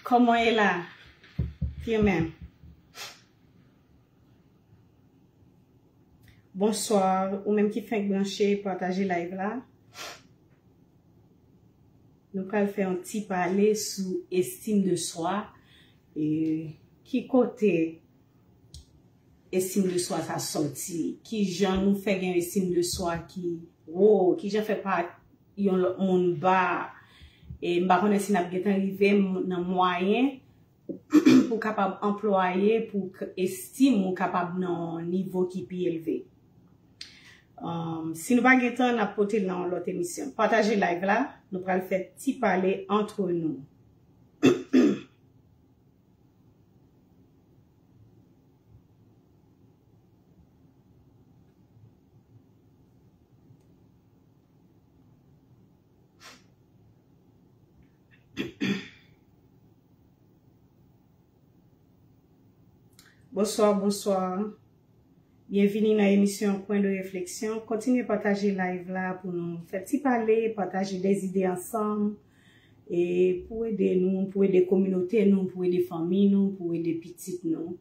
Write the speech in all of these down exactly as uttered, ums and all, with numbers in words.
Kòman e la? Firmen. Bonswa, ou menm ki fenk branche, pataje live la. Nou pral fè yon ti pale sou estime de soi. E ki kote estime de soi sa sòti? Ki jan nou fè gen estime de soi ki wo? Ki jan fè pa yon lòt moun ba? E m pa konnen si n ap gentan rive m- nan mwayen pou kapab anplwaye pou k- estime ou kapab nan yon nivo ki pi elve. Um, si nou pa gen tan, n ap pote l nan yon lòt emisyon. Pataje live la, nou pral fè ti pale antre nou. Bonswa, bonswa. Byenvini nan emisyon Coin de Réflexion. Kontinye pataje live la pou nou fè ti pale, pataje de zide ansanm. E pou ede nou, pou ede kominote nou, pou ede fanmi nou, pou ede pitit nou.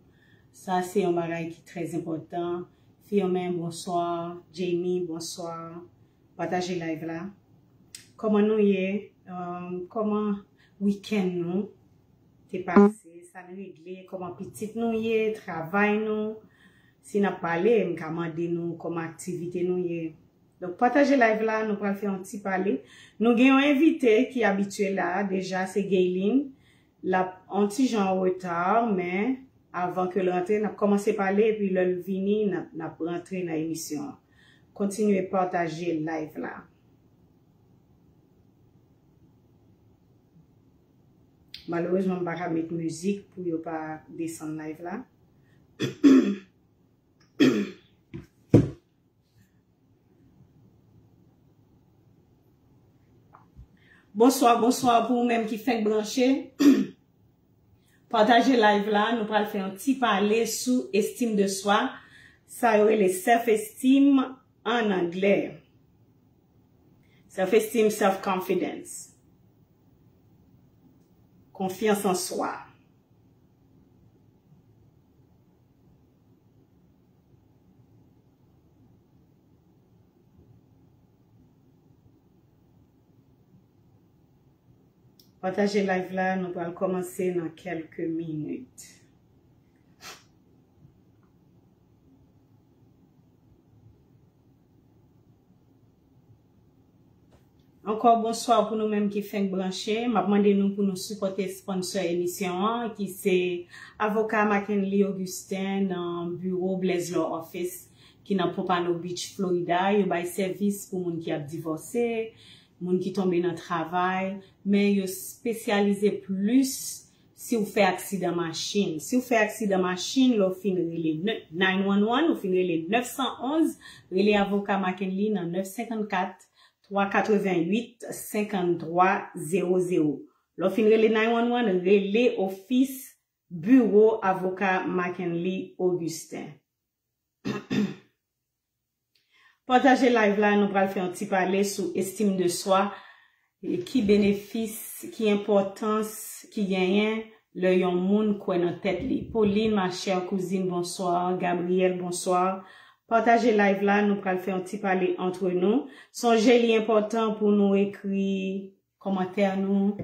Sa se yon bagay ki trè enpòtan. Firmin, bonswa. Jamie, bonswa. Pataje live la. Kòman nou ye? Um, kòman wikenn nou te pase? Sa n regle? Kòman pitit nou ye? Travay nou? Si n ap pale, m ka mande nou kòman aktivite nou ye. Donk, pataje live la, nou pral fè yon ti pale. Nou gen yon envite ki abitye la deja, se Gaylene. L ap on ti jan an reta, men avan ke l rantre, n ap kòmanse pale, epi lè l vini, n ap, n ap rantre nan emisyon an. Kontinye pataje live la. Malerezman, m pa ka met mizik pou yo pa desann live la. Bonswa, bonswa pou ou menm ki fenk branche. Pataje live la, nou pral fè yon ti pale sou estime de swa. Sa yo rele self esteem an anglè. Self esteem, self confidence. Konfyans an swa. Pataje live la, nou pral kòmanse nan kèlke minit. Ankò bonswa pou nou menm ki fenk branche. M ap mande nou pou nou sipòte sponsor emisyon an, ki se avoka Mackenly Augustin nan biwo Blaise Law Office, ki nan Pompano Beach, Florida. Yo bay sèvis pou moun ki ap divòse, moun ki tonbe nan travay, men yo espesyalize plis si w fè aksidan machin. Si w fè aksidan machin, lè w fin rele ne- nine one one, ou fin rele nèf san onz, rele avoka Mackenly nan nèf senkannkat, twa katrevenwit, senkanntwa zewo zewo. Lè w fin rele nine one one, rele ofis biwo avoka Mackenly Augustin. Pataje live la, nou pral fè yon ti pale sou estime de swa, e ki benefis, ki enpòtans ki genyen lè yon moun kwè nan tèt li. Pauline, ma chère cousine, bonsoir. Gabriel, bonsoir. Pataje live la, nou pral fè yon ti pale antre nou. Sonje li enpòtan pou nou ekri kòmantè nou,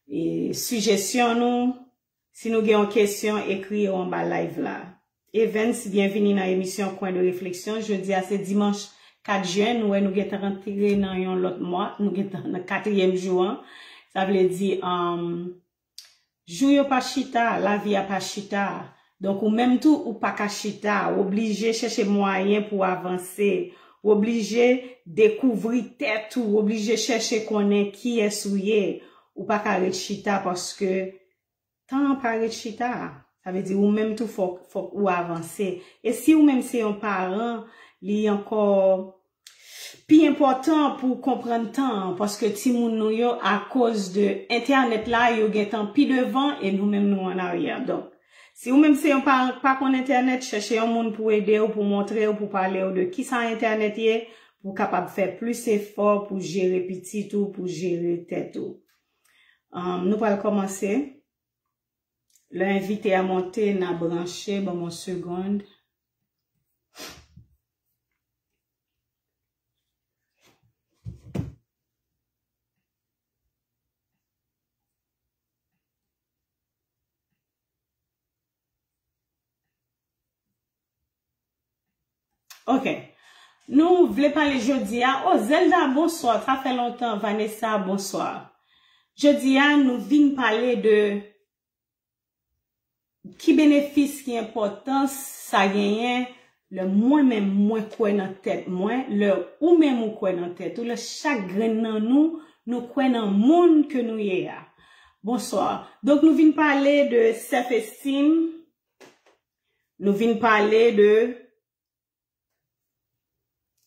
e sijesyon nou. Si nou gen yon kesyon, ekri yo anba live la. Evans, byenvini nan emisyon Coin de Réflexion. Jodi a se dimanch kat jen, nou wè nou gentan rantre nan yon lòt mwa, nou gentan nan katriyèm jou an. Sa vle di, um, jou yo pa chita, lavi a pa chita. Donk ou menm tou, ou pa ka chita, ou oblije chèche mwayen pou w avanse, ou oblije dekouvri tèt ou, ou oblije chèche konnen kiyès ou ye. Ou pa ka ret chita paske tan an pa ret chita. Sa vle di ou menm tou fòk, fòk ou avanse. E si ou menm se yon paran, li ankò pi enpòtan pou w konprann tan an, paske timoun nou yo, akoz de entènèt la, yo gentan pi devan e nou menm nou an aryè. Donk, si ou menm se yon paran k pa konn entènèt, chèche yon moun pou ede w, pou montre w, pou pale w de kisa entènèt ye, pou w kapab fè plis efò pou jere pitit ou, pou jere tèt ou. Um, nou pral kòmanse. Lè envite a monte, n a branche, ban m yon segonn. Ok. Nou vle pale jodi a. Oh, Zelda, bonswa. Sa fè lontan. Vanessa, bonswa. Jodi a, nou vin pale de ki benefis, ki enpòtans sa genyen lè mwen menm mwen kwè nan tèt mwen, lè ou menm ou kwè nan tèt ou, lè chak grenn nan nou, nou kwè nan moun ke nou ye a. Bonswa. Donk, nou vin pale de self-esteem, nou vin pale de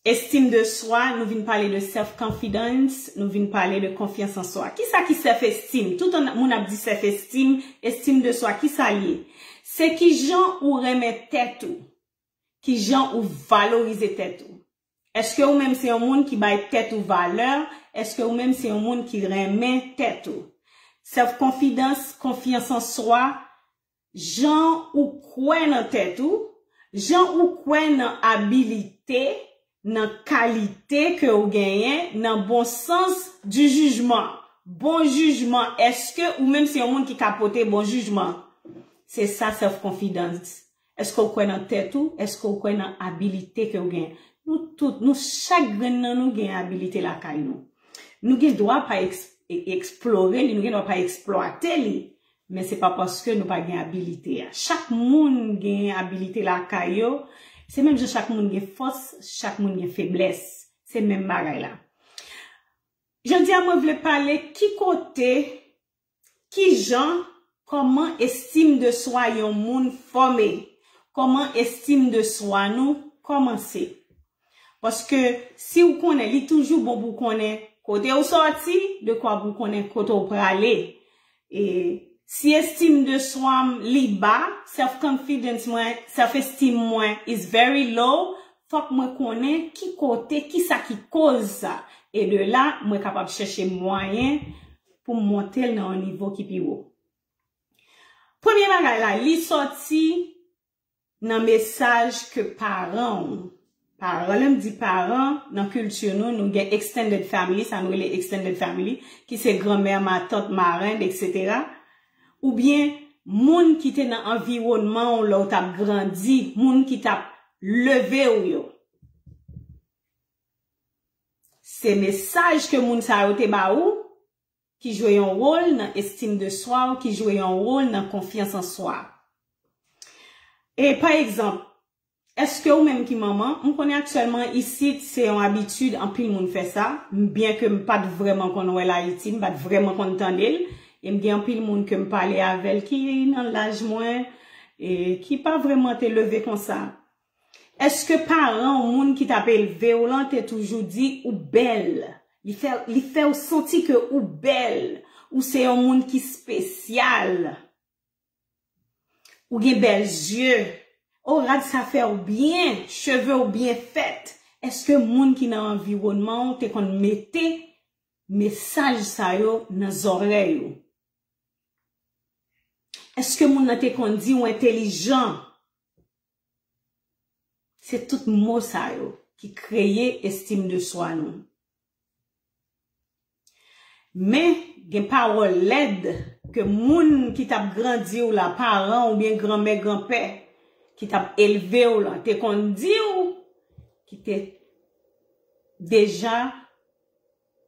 estime de soi, nou vin pale de self-confidence, nou vin pale de konfyans an swa. Kisa ki self-esteem? Tout an moun ap di self-esteem, estime de soi, kisa l ye? Se kijan ou renmen tèt ou, kijan ou valorize tèt ou. Èske ou menm se yon moun ki bay tèt ou valè? Èske ou menm se yon moun ki renmen tèt ou? Self-confidence, konfyans an swa, jan ou kwè nan tèt ou, jan ou kwè nan abilite, nan kalite ke ou genyen, nan bon sans du jugement. Bon jijman, èske ou menm se yon moun ki ka pote bon jijman? Se sa self-confidence. Èske ou kwè nan tèt ou? Èske ou kwè nan abilite ke ou genyen? Nou tout, nou chak grenn nan nou gen abilite lakay nou. Nou gen dwa pa eks-, e-, eksplore li, nou gen dwa pa eksplwate li, men se pa paske nou pa gen abilite a. Chak moun gen abilite lakay yo, se menm jan chak moun gen fòs, chak moun gen feblès. Se menm bagay la. Jodi a, mwen vle pale ki kote, kijan, kòman estime de soi yon moun fòme, kòman estime de soi nou kòmanse. Paske si w konnen, li toujou bon pou w konnen kote w sòti, de kwa pou w konnen kote w prale. E si estime de soi m li ba, self-confidence mwen, self-esteem mwen is very low, fòk mwen konnen ki kote, kisa ki koz sa. E de la, mwen kapab chèche mwayen pou m monte l nan yon nivo ki pi wo. Premye bagay la, li sòti nan mesaj ke paran w, paran, lè m di paran, nan kilti nou, nou gen extended family, sa nou rele extended family, ki se granmè, matant, marenn, etsetera. Oubyen moun ki te nan anviwònman w lè w t ap grandi, moun ki t ap leve w yo. Se mesaj ke moun sa yo te ba ou, ki jwe yon wòl nan estime de soi w, ki jwe yon wòl nan konfyans an swa. E pa egzanp, èske ou menm ki manman, m konnen aktyèlman isit se yon abitid, anpil moun fè sa, m, byen ke m pa t vrèman konn wè l Ayiti, m pa t vrèman konn tande l, e m gen anpil moun ke m pale avè l ki nan laj mwen, e ki pa vrèman te leve konsa. Èske paran w, moun ki t ap elve w lan, te toujou di ou bèl? Li fè, li fè w santi ke ou bèl, ou se yon moun ki espesyal. Ou gen bèl zye. O, rad sa fè w byen, cheve w byen fèt. Èske moun ki nan anviwònman w te konn mete mesaj sa yo nan zòrèy ou? Èske moun nan te konn di w entèlijan? Se tout mo sa yo ki kreye estime de soi nou. Men, gen pawòl lèd ke moun ki t ap grandi w la, paran oubyen granmè, granpè, ki t ap elve w lan, te konn di w, ki te deja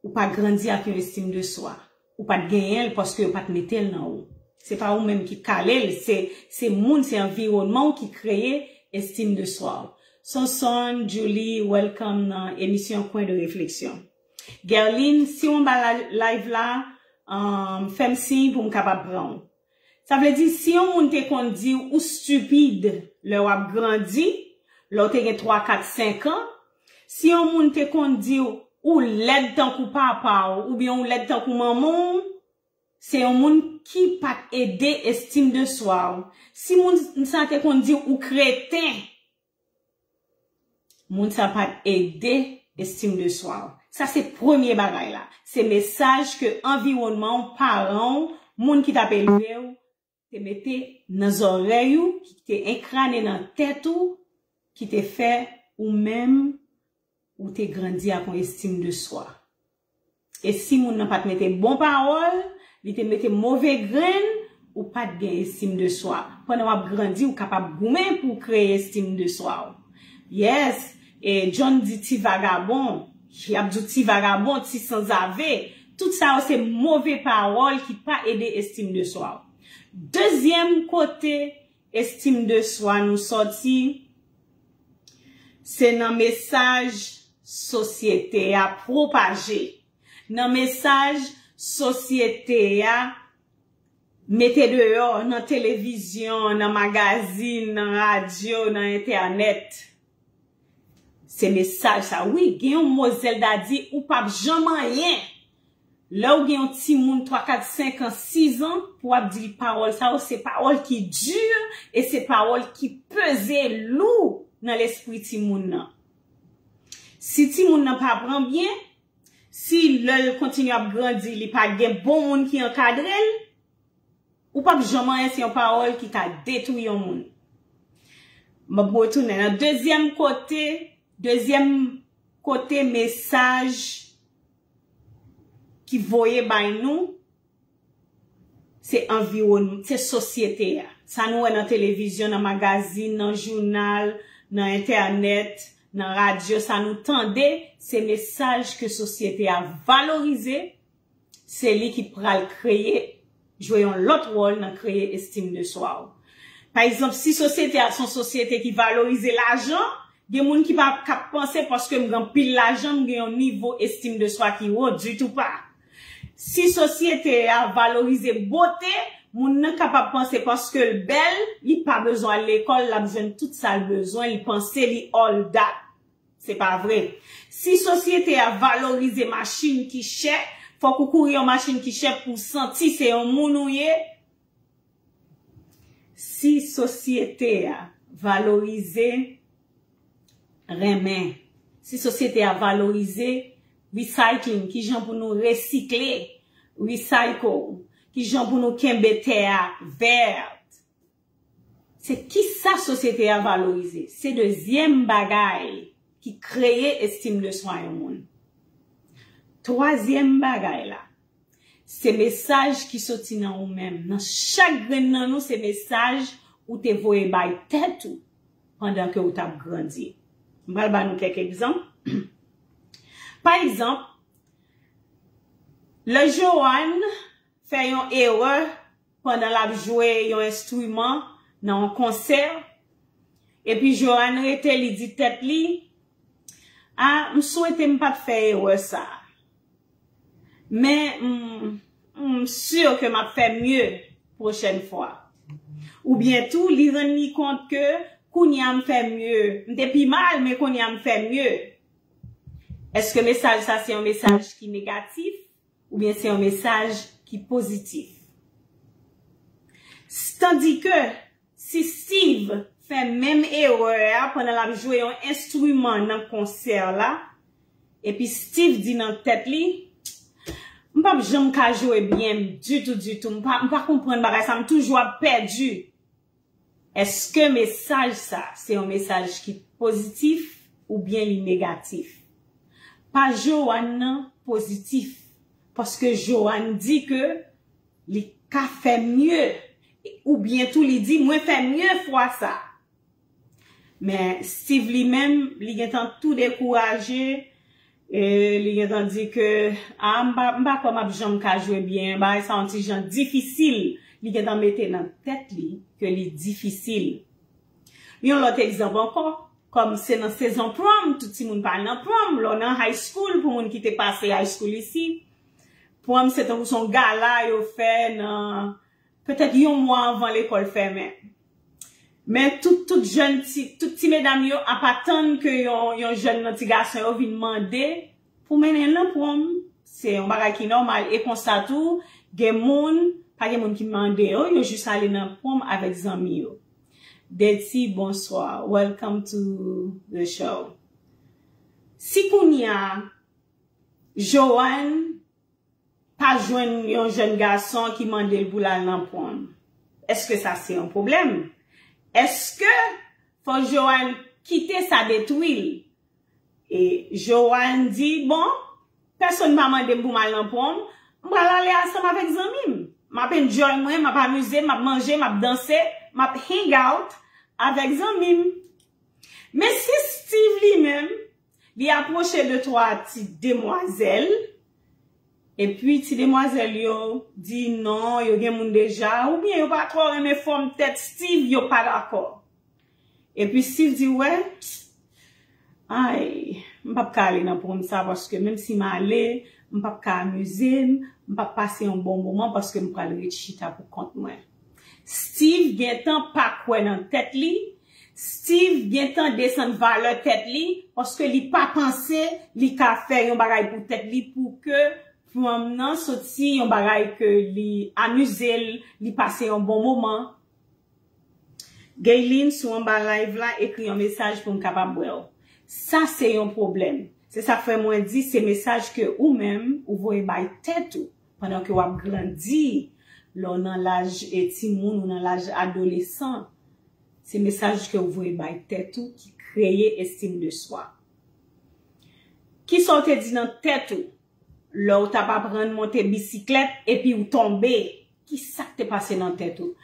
ou pa grandi ak yon estime de soi. Ou pa t genyen l paske yo pa t mete l nan ou. Se pa ou menm ki kale l, se, se moun, se anviwònman w ki kreye estime de soi w. Sonson, Julie, welcome nan emisyon Kwen de Refleksyon. Gerline, si w anba la, live la, um, fè m siy pou m kapab pran w. Sa vle di, si yon moun te konn di w ou stipid lè w ap grandi, lè w te gen twa, kat, senk an, si yon moun te konn di w ou lèd tankou papa w oubyen ou lèd tankou manman w, se yon moun ki pa t ede estime de soi w. Si moun sa te konn di w ou kreten, moun sa pa t ede estime de soi w. Sa se premye bagay la. Se mesaj ke anviwònman w, paran w, moun ki t ap elve w, te mete nan zòrèy ou, ki te enkrane nan tèt ou, ki te fè ou menm ou te grandi ak yon estim de swa. E si moun nan pa t mete bon pawòl, li te mete move grenn, ou pa t gen estim de swa. Pandan w ap grandi, ou kapab goumen pou w kreye estim de swa w. Yes, e John di ti vagabon, y ap di w ti vagabon, ti sanzave, tout sa yo se move pawòl ki pa ede estim de swa w. Dezyèm kote estim de swa nou sòti, se nan mesaj sosyete a pwopaje. Nan mesaj sosyete a mete deyò, nan televizyon, nan magazin, nan radyo, nan entènèt. Se mesaj sa. Wi, gen yon mo Zelda di, ou p ap janm anyen. Lè w gen yon timoun twa, kat, senk an, sis an, pou w ap di l pawòl sa yo, se pawòl ki di e se pawòl ki peze lou nan lespri timoun nan. Si timoun nan pa pran byen, si lè l kontinye ap grandi, li pa gen bon moun ki ankadre l, ou p ap janm anyen, se yon pawòl ki ka detwi yon moun. M ap retounen nan dezyèm kote, dezyèm kote mesaj ki voye bay nou, se anviwònman, se sosyete a. Sa nou wè nan televizyon, nan magazin, nan jounal, nan entènèt, nan radyo, sa nou tande, se mesaj ke sosyete a valorize, se li ki pral kreye, jwe yon lòt wòl nan kreye estim de swa w. Pa egzanp, si sosyete a se yon sosyete ki valorize lajan, gen moun ki pa, k ap panse paske m gen anpil lajan, m gen yon nivo estim de swa ki wo, ditou pa. Si sosyete a valorize bote, moun nan kapab panse paske l bèl, li pa bezwen al lekòl, l ap jwenn tout sa l bezwen, li panse li all that. Se pa vre. Si sosyete a valorize machin ki chè, fòk ou kouri yon machin ki chè pou w santi se yon moun ou ye. Si sosyete a valorize renmen, si sosyete a valorize recycling, kijan pou nou resikle, recycle, kijan pou nou kenbe tè a vèt, se kisa sosyete a valorize? Se dezyèm bagay ki kreye estim de swa yon moun. Twazyèm bagay la, se mesaj ki soti nan ou menm. Nan chak grenn nan nou, se mesaj ou te voye bay tèt ou pandan ke ou t ap grandi. M pral ba nou kèk egzanp. Pa egzanp, lè Joanne fè yon erè pandan l ap jwe yon enstriman nan yon konsè, epi Joanne rete, li di tèt li, a, m swete m pa t fè erè sa a. Men, m, m si ke m ap fè mye pwochèn fwa. Oubyen tou, li rann li kont ke kounye a m fè mye. M te pi mal, men kounye a m fè mye. Èske mesaj sa se yon mesaj ki negatif oubyen se yon mesaj ki pozitif? Tandike, si Steve fè menm erè a pandan l ap jwe yon enstriman nan konsè la, epi Steve di nan tèt li, m p ap janm ka jwe byen ditou, ditou, m pa, m pa konprann bagay sa, m toujou ap pèdi. Èske mesaj sa se yon mesaj ki pozitif oubyen li negatif? Pa Joanne nan pozitif, paske Joanne di ke li ka fè mye, oubyen tou li di, mwen fè mye fwa sa. Men Steve li menm, li gentan tou dekouraje, e li gentan di ke, a, m pa, m pa kwè m ap janm ka jwe byen, bagay sa yon ti jan difisil, li gentan mete nan tèt li ke li difisil. Yon lòt egzanp ankò, kòm se nan sezon prom, tout timoun pa al nan prom, lè w nan high school, pou moun ki te pase high school isi, prom se tankou se yon gala yo fè nan, petèt yon mwa anvan lekòl fèmen. Men tout, tout jèn ti, tout ti medam yo ap atann ke yon, yon jèn nan ti gason yo vin mande pou mennen l nan prom. Se yon bagay ki nòmal. E konsa tou, gen moun, pa gen moun ki mande yo, yo jis ale nan prom avèk zanmi yo. Deti, bonswa. Welcome to the show. Si kounye a, Joanne pa jwenn yon jèn gason ki mande l pou l al nan prom. Èske sa se yon pwoblèm? Èske fò Joanne kite sa detwi l? E Joanne di, bon, pèsonn pa mande m pou m al nan prom, m pral ale ansanm avèk zanmi m. M ap enjoy mwen, m ap amize m, m ap manje, m ap danse, m ap hang out avèk zanmi m. Men si Steve li menm, li apwoche de twa ti demwazèl, epi ti demwazèl yo di non, yo gen moun deja, oubyen yo pa twò renmen fòm tèt Steve, yo pa dakò. Epi Steve di, wè, ay, m p ap ka ale nan prom sa, paske menm si m ale, m p ap ka amize m, m p ap pase yon bon moman, paske m pral ret chita pou kont mwen. Steve gentan pa kwè nan tèt li. Steve gentan desann valè tèt li, paske li pa panse li ka fè yon bagay pou tèt li, pou ke prom nan soti yon bagay ke li amize l, li pase yon bon moman. Gaylene, sou anba live la, ekri yon mesaj pou m kapab wè w. Sa se yon pwoblèm. Se sa k fè mwen di se mesaj ke ou menm ou voye bay tèt ou pandan ke w ap grandi, lè w nan laj e timoun ou nan laj adolesan. Se mesaj ke w voye bay tèt ou ki kreye estim de swa. Kisa w te di nan tèt ou lè w t ap aprann monte bisiklèt epi w tonbe? Kisa k te pase nan tèt ou?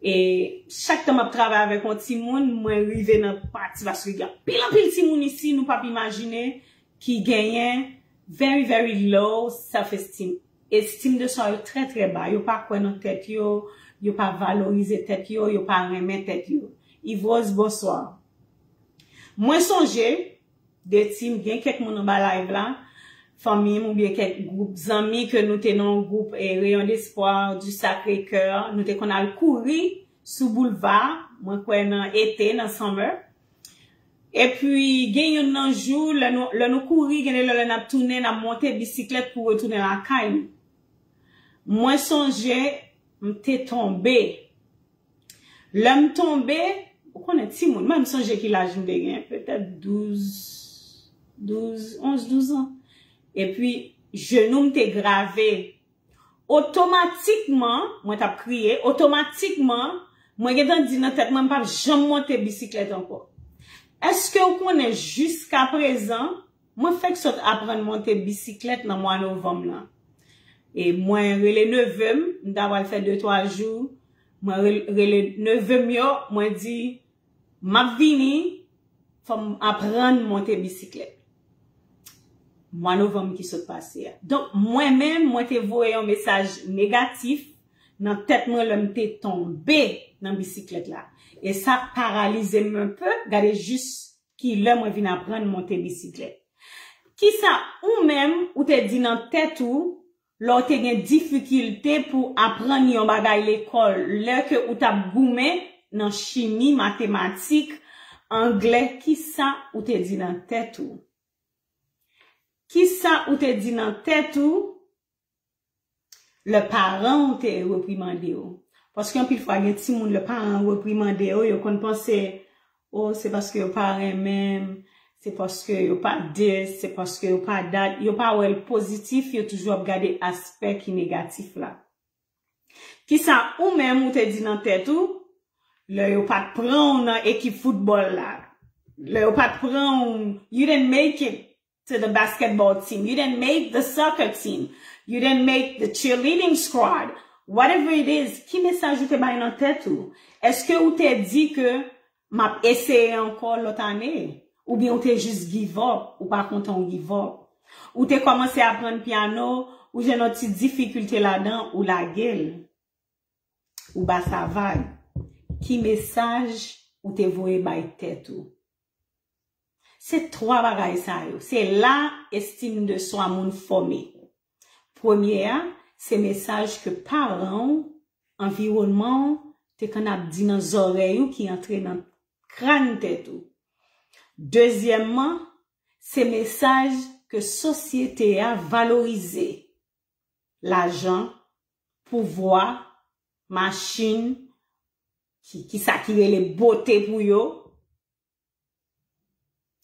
E chak tan m ap travay avèk yon timoun, mwen rive nan pati paske gen anpil anpil timoun isi, nou p ap imajine, ki genyen very, very low self esteem. Estim de swa yo trè, trè ba. Yo pa kwè nan tèt yo, yo pa valorize tèt yo, yo pa renmen tèt yo. Yvrose, bonswa. Mwen sonje, de team, gen kèk moun anba live la, fanmi m oubyen kèk gwoup zanmi ke nou te nan yon gwoup, eh, Rayon d'Espoir du Sacré-Cœur, nou te konn al kouri sou boulva, mwen kwè nan ete, nan summer. Epi gen youn nan jou, lè nou, lè nou kouri, gen de lè lè n ap tounen, n ap monte bisiklèt pou retounen lakay nou. Mwen sonje, m te tonbe. Lè m tonbe, ou konnen timoun, mwen m sonje ki laj m te gen, petèt douz, douz, onz, douz an. Epi, jenou m te grave. Otomatikman, mwen t ap kriye, otomatikman, mwen gentan di nan tèt mwen, m p ap janm monte bisiklèt ankò. Èske w konnen jiskaprezan, mwen fèk sot aprann monte bisiklèt nan mwa novanm nan. E mwen rele neve m, m ta pral fè de, twa jou, mwen rel-, rele neve m yo, mwen di, m ap vini, fò m aprann monte bisiklèt. Mwa novanm ki sot pase a. Donk, mwen menm, mwen te voye yon mesaj negatif nan tèt mwen lè m te tonbe nan bisiklèt la. E sa paralize m un peu, gade jis ki lè mwen vin aprann monte bisiklèt. Kisa ou menm ou te di nan tèt ou lè w te gen difikilte pou aprann yon bagay lekòl, lè ke ou t ap goumen nan chimi, matematik, anglè, kisa ou te di nan tèt ou? Kisa ou te di nan tèt ou lè paran w te reprimande w? Paske anpil fwa gen timoun, lè paran yo reprimande yo, yo konn panse, o, se paske yo pa renmen m, se paske yo pa this, se paske yo pa that. Yo pa wè l pozitif, yo toujou ap gade aspè ki negatif la. Kisa ou menm ou te di nan tèt ou lè yo pa t pran w nan ekip foutbòl la? Lè yo pa t pran w, you didn't make it to the basketball team, you didn't make the soccer team, you didn't make the cheerleading squad, whatever it is, ki mesaj ou te bay nan tèt ou? Èske ou te di ke m ap eseye ankò lòt ane? Oubyen ou te jis give up, ou pa kontan w give up? Ou te kòmanse aprann pyano, ou jwenn yon ti difikilte ladan, ou lage l. Ou ba sa vag. Ki mesaj ou te voye bay tèt ou? Se twa bagay sa yo. Se la estim de swa moun fòme. Premye a, se mesaj ke paran w, anviwònman w te konn ap di nan zòrèy ou ki antre nan kràn tèt ou. Dezyèmman, se mesaj ke sosyete a valorize. Lajan, pouvwa, machin, ki, ki sa ki rele bote pou yo.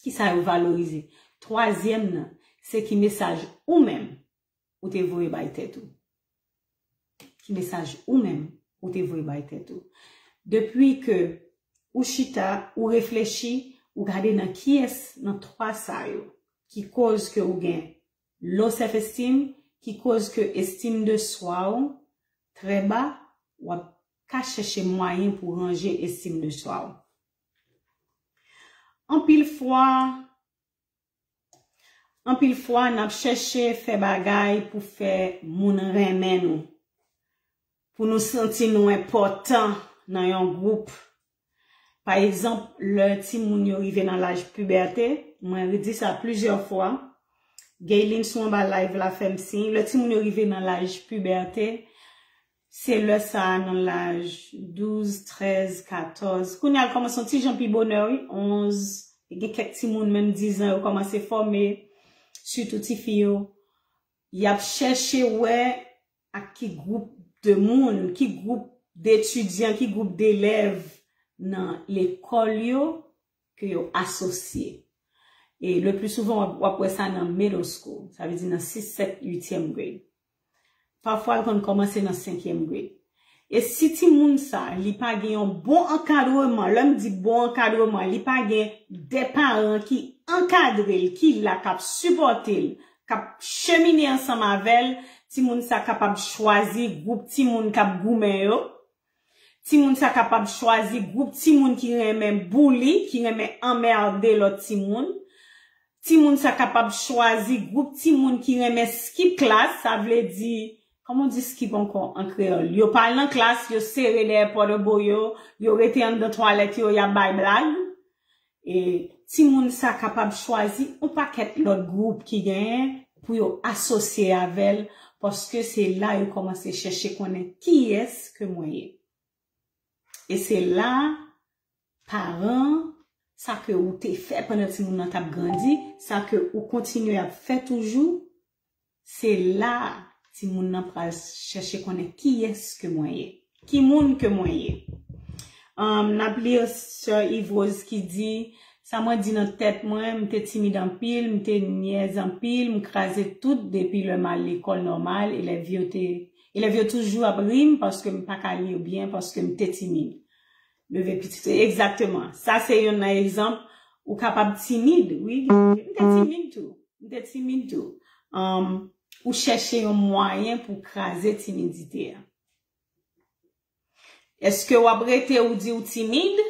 Kisa yo valorize? Twazyèm nan, Se ki mesaj ou menm ou te voye bay tèt ou? Ki mesaj ou menm ou te voye bay tèt ou? Depi ke ou chita, ou reflechi, ou gade nan kiyès nan twa sa yo ki koz ke ou gen low self esteem, ki koz ke estime de soi ou trè ba, w ap ka chèche mwayen pou ranje estime de soi ou. Anpil fwa, anpil fwa, n ap chèche fè bagay pou fè moun renmen nou, pou nou santi nou enpòtan nan yon gwoup. Pa egzanp, lè timoun yo rive nan laj pibète, mwen redi sa plizyè fwa, Gaylin sou anba live la fè m siy, lè timoun yo rive nan laj pibète, se lè sa a nan laj douz, trèz, katòz. Kounye a l kòmanse yon ti jan pi bonè, wi, onz. Gen kèk timoun, menm diz an, yo kòmanse fòme, sitou tifi yo. Y ap chèche wè ak ki gwoup de moun, ki gwoup detidyan, ki gwoup delèv nan lekòl yo ke yo asosye. E le pli souvan, w ap, w ap wè sa nan middle school, sa vle di nan sis, sèt, uityèm grade. Pafwa, l konn kòmanse nan senkyèm grade. E si timoun sa, li pa gen yon bon ankadreman, lè m di bon ankadreman, li pa gen de paran ki ankadre l, ki la, k ap sipòte l, k ap chemine ansanm avè l, timoun sa kapab chwazi gwoup timoun k ap goumen yo. Timoun sa kapab chwazi gwoup timoun ki renmen bouli, ki renmen anmède lòt timoun. Timoun sa kapab chwazi gwoup timoun ki renmen skip klas, sa vle di, kòman w di skip ankò an kreyòl? Yo pa al nan klas, yo sere dèyè pòtbo yo, yo rete anndan twalèt yo, y ap bay blag. E timoun sa kapab chwazi yon pakèt lòt gwoup ki genyen pou yo asosye avè l, paske se la yo kòmanse chèche konnen kiyès ke mwen ye. E se la, paran, sa ke ou te fè pandan timoun nan t ap grandi, sa ke ou kontinye ap fè toujou, se la timoun nan pral chèche konnen kiyès ke mwen ye, ki moun ke mwen ye. Um, n ap li sè Yvrose ki di, sa mwen di nan tèt mwen, m te timid anpil, m te nyèz anpil, m kraze tout depi lè m al lekòl nòmal, elèv yo te, elèv yo toujou ap ri m paske m pa ka li yo byen, paske m te timid. Leve pitit, egzakteman. Sa se youn nan egzanp, ou kapab timid, wi, m te timid tou. M te timid tou. Um, ou chèche yon mwayen pou kraze timidite a. Èske w ap rete ou di w timid?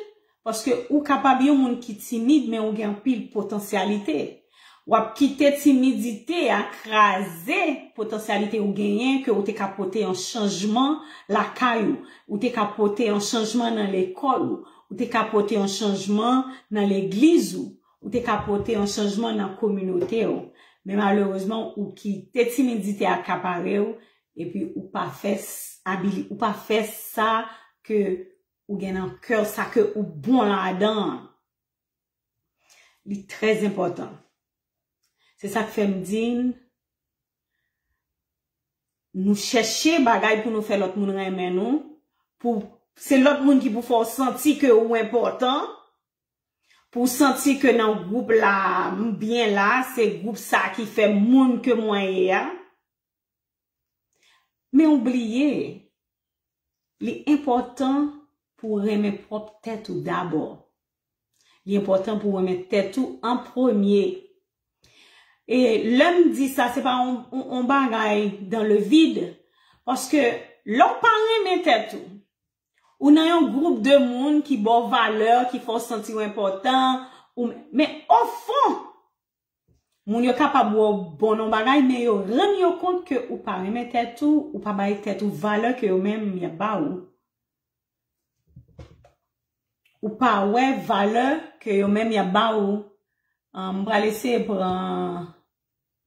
Paske ou kapab yon moun ki timid, men ou gen anpil potansyalite. W ap kite timidite a kraze potansyalite ou genyen, ke ou te ka pote yon chanjman lakay ou, ou te ka pote yon chanjman nan lekòl ou, ou te ka pote yon chanjman nan legliz ou, ou te ka pote yon chanjman nan kominote w. Men malerezman, ou kite timidite a akapare w, epi ou pa fè s-, abili-, ou pa fè sa ke ou gen nan kè w, sa ke ou bon ladan an. Li trè enpòtan. Se sa k fè m di n, nou chèche bagay pou nou fè lòt moun renmen nou, pou, se lòt moun ki pou fè w santi ke ou enpòtan, pou w santi ke nan gwoup la, m byen la, se gwoup sa ki fè moun ke mwen ye a. Men ou bliye, li enpòtan pou w renmen pwòp tèt ou dabò. Li enpòtan pou w renmen tèt ou an premye. E lè m di sa, se pa yon, yon, yon bagay dans le vide. Paske lè w pa renmen tèt ou, ou nan yon gwoup de moun ki ba w valè, ki fè w santi w enpòtan, ou, men ofon, moun yo kapab wè w bon nan bagay, men yo rann yo kont ke ou pa renmen tèt ou, ou pa bay tèt ou valè ke yo menm y ap ba ou. Ou pa wè valè ke yo menm y ap ba ou. Ah, m pral eseye pran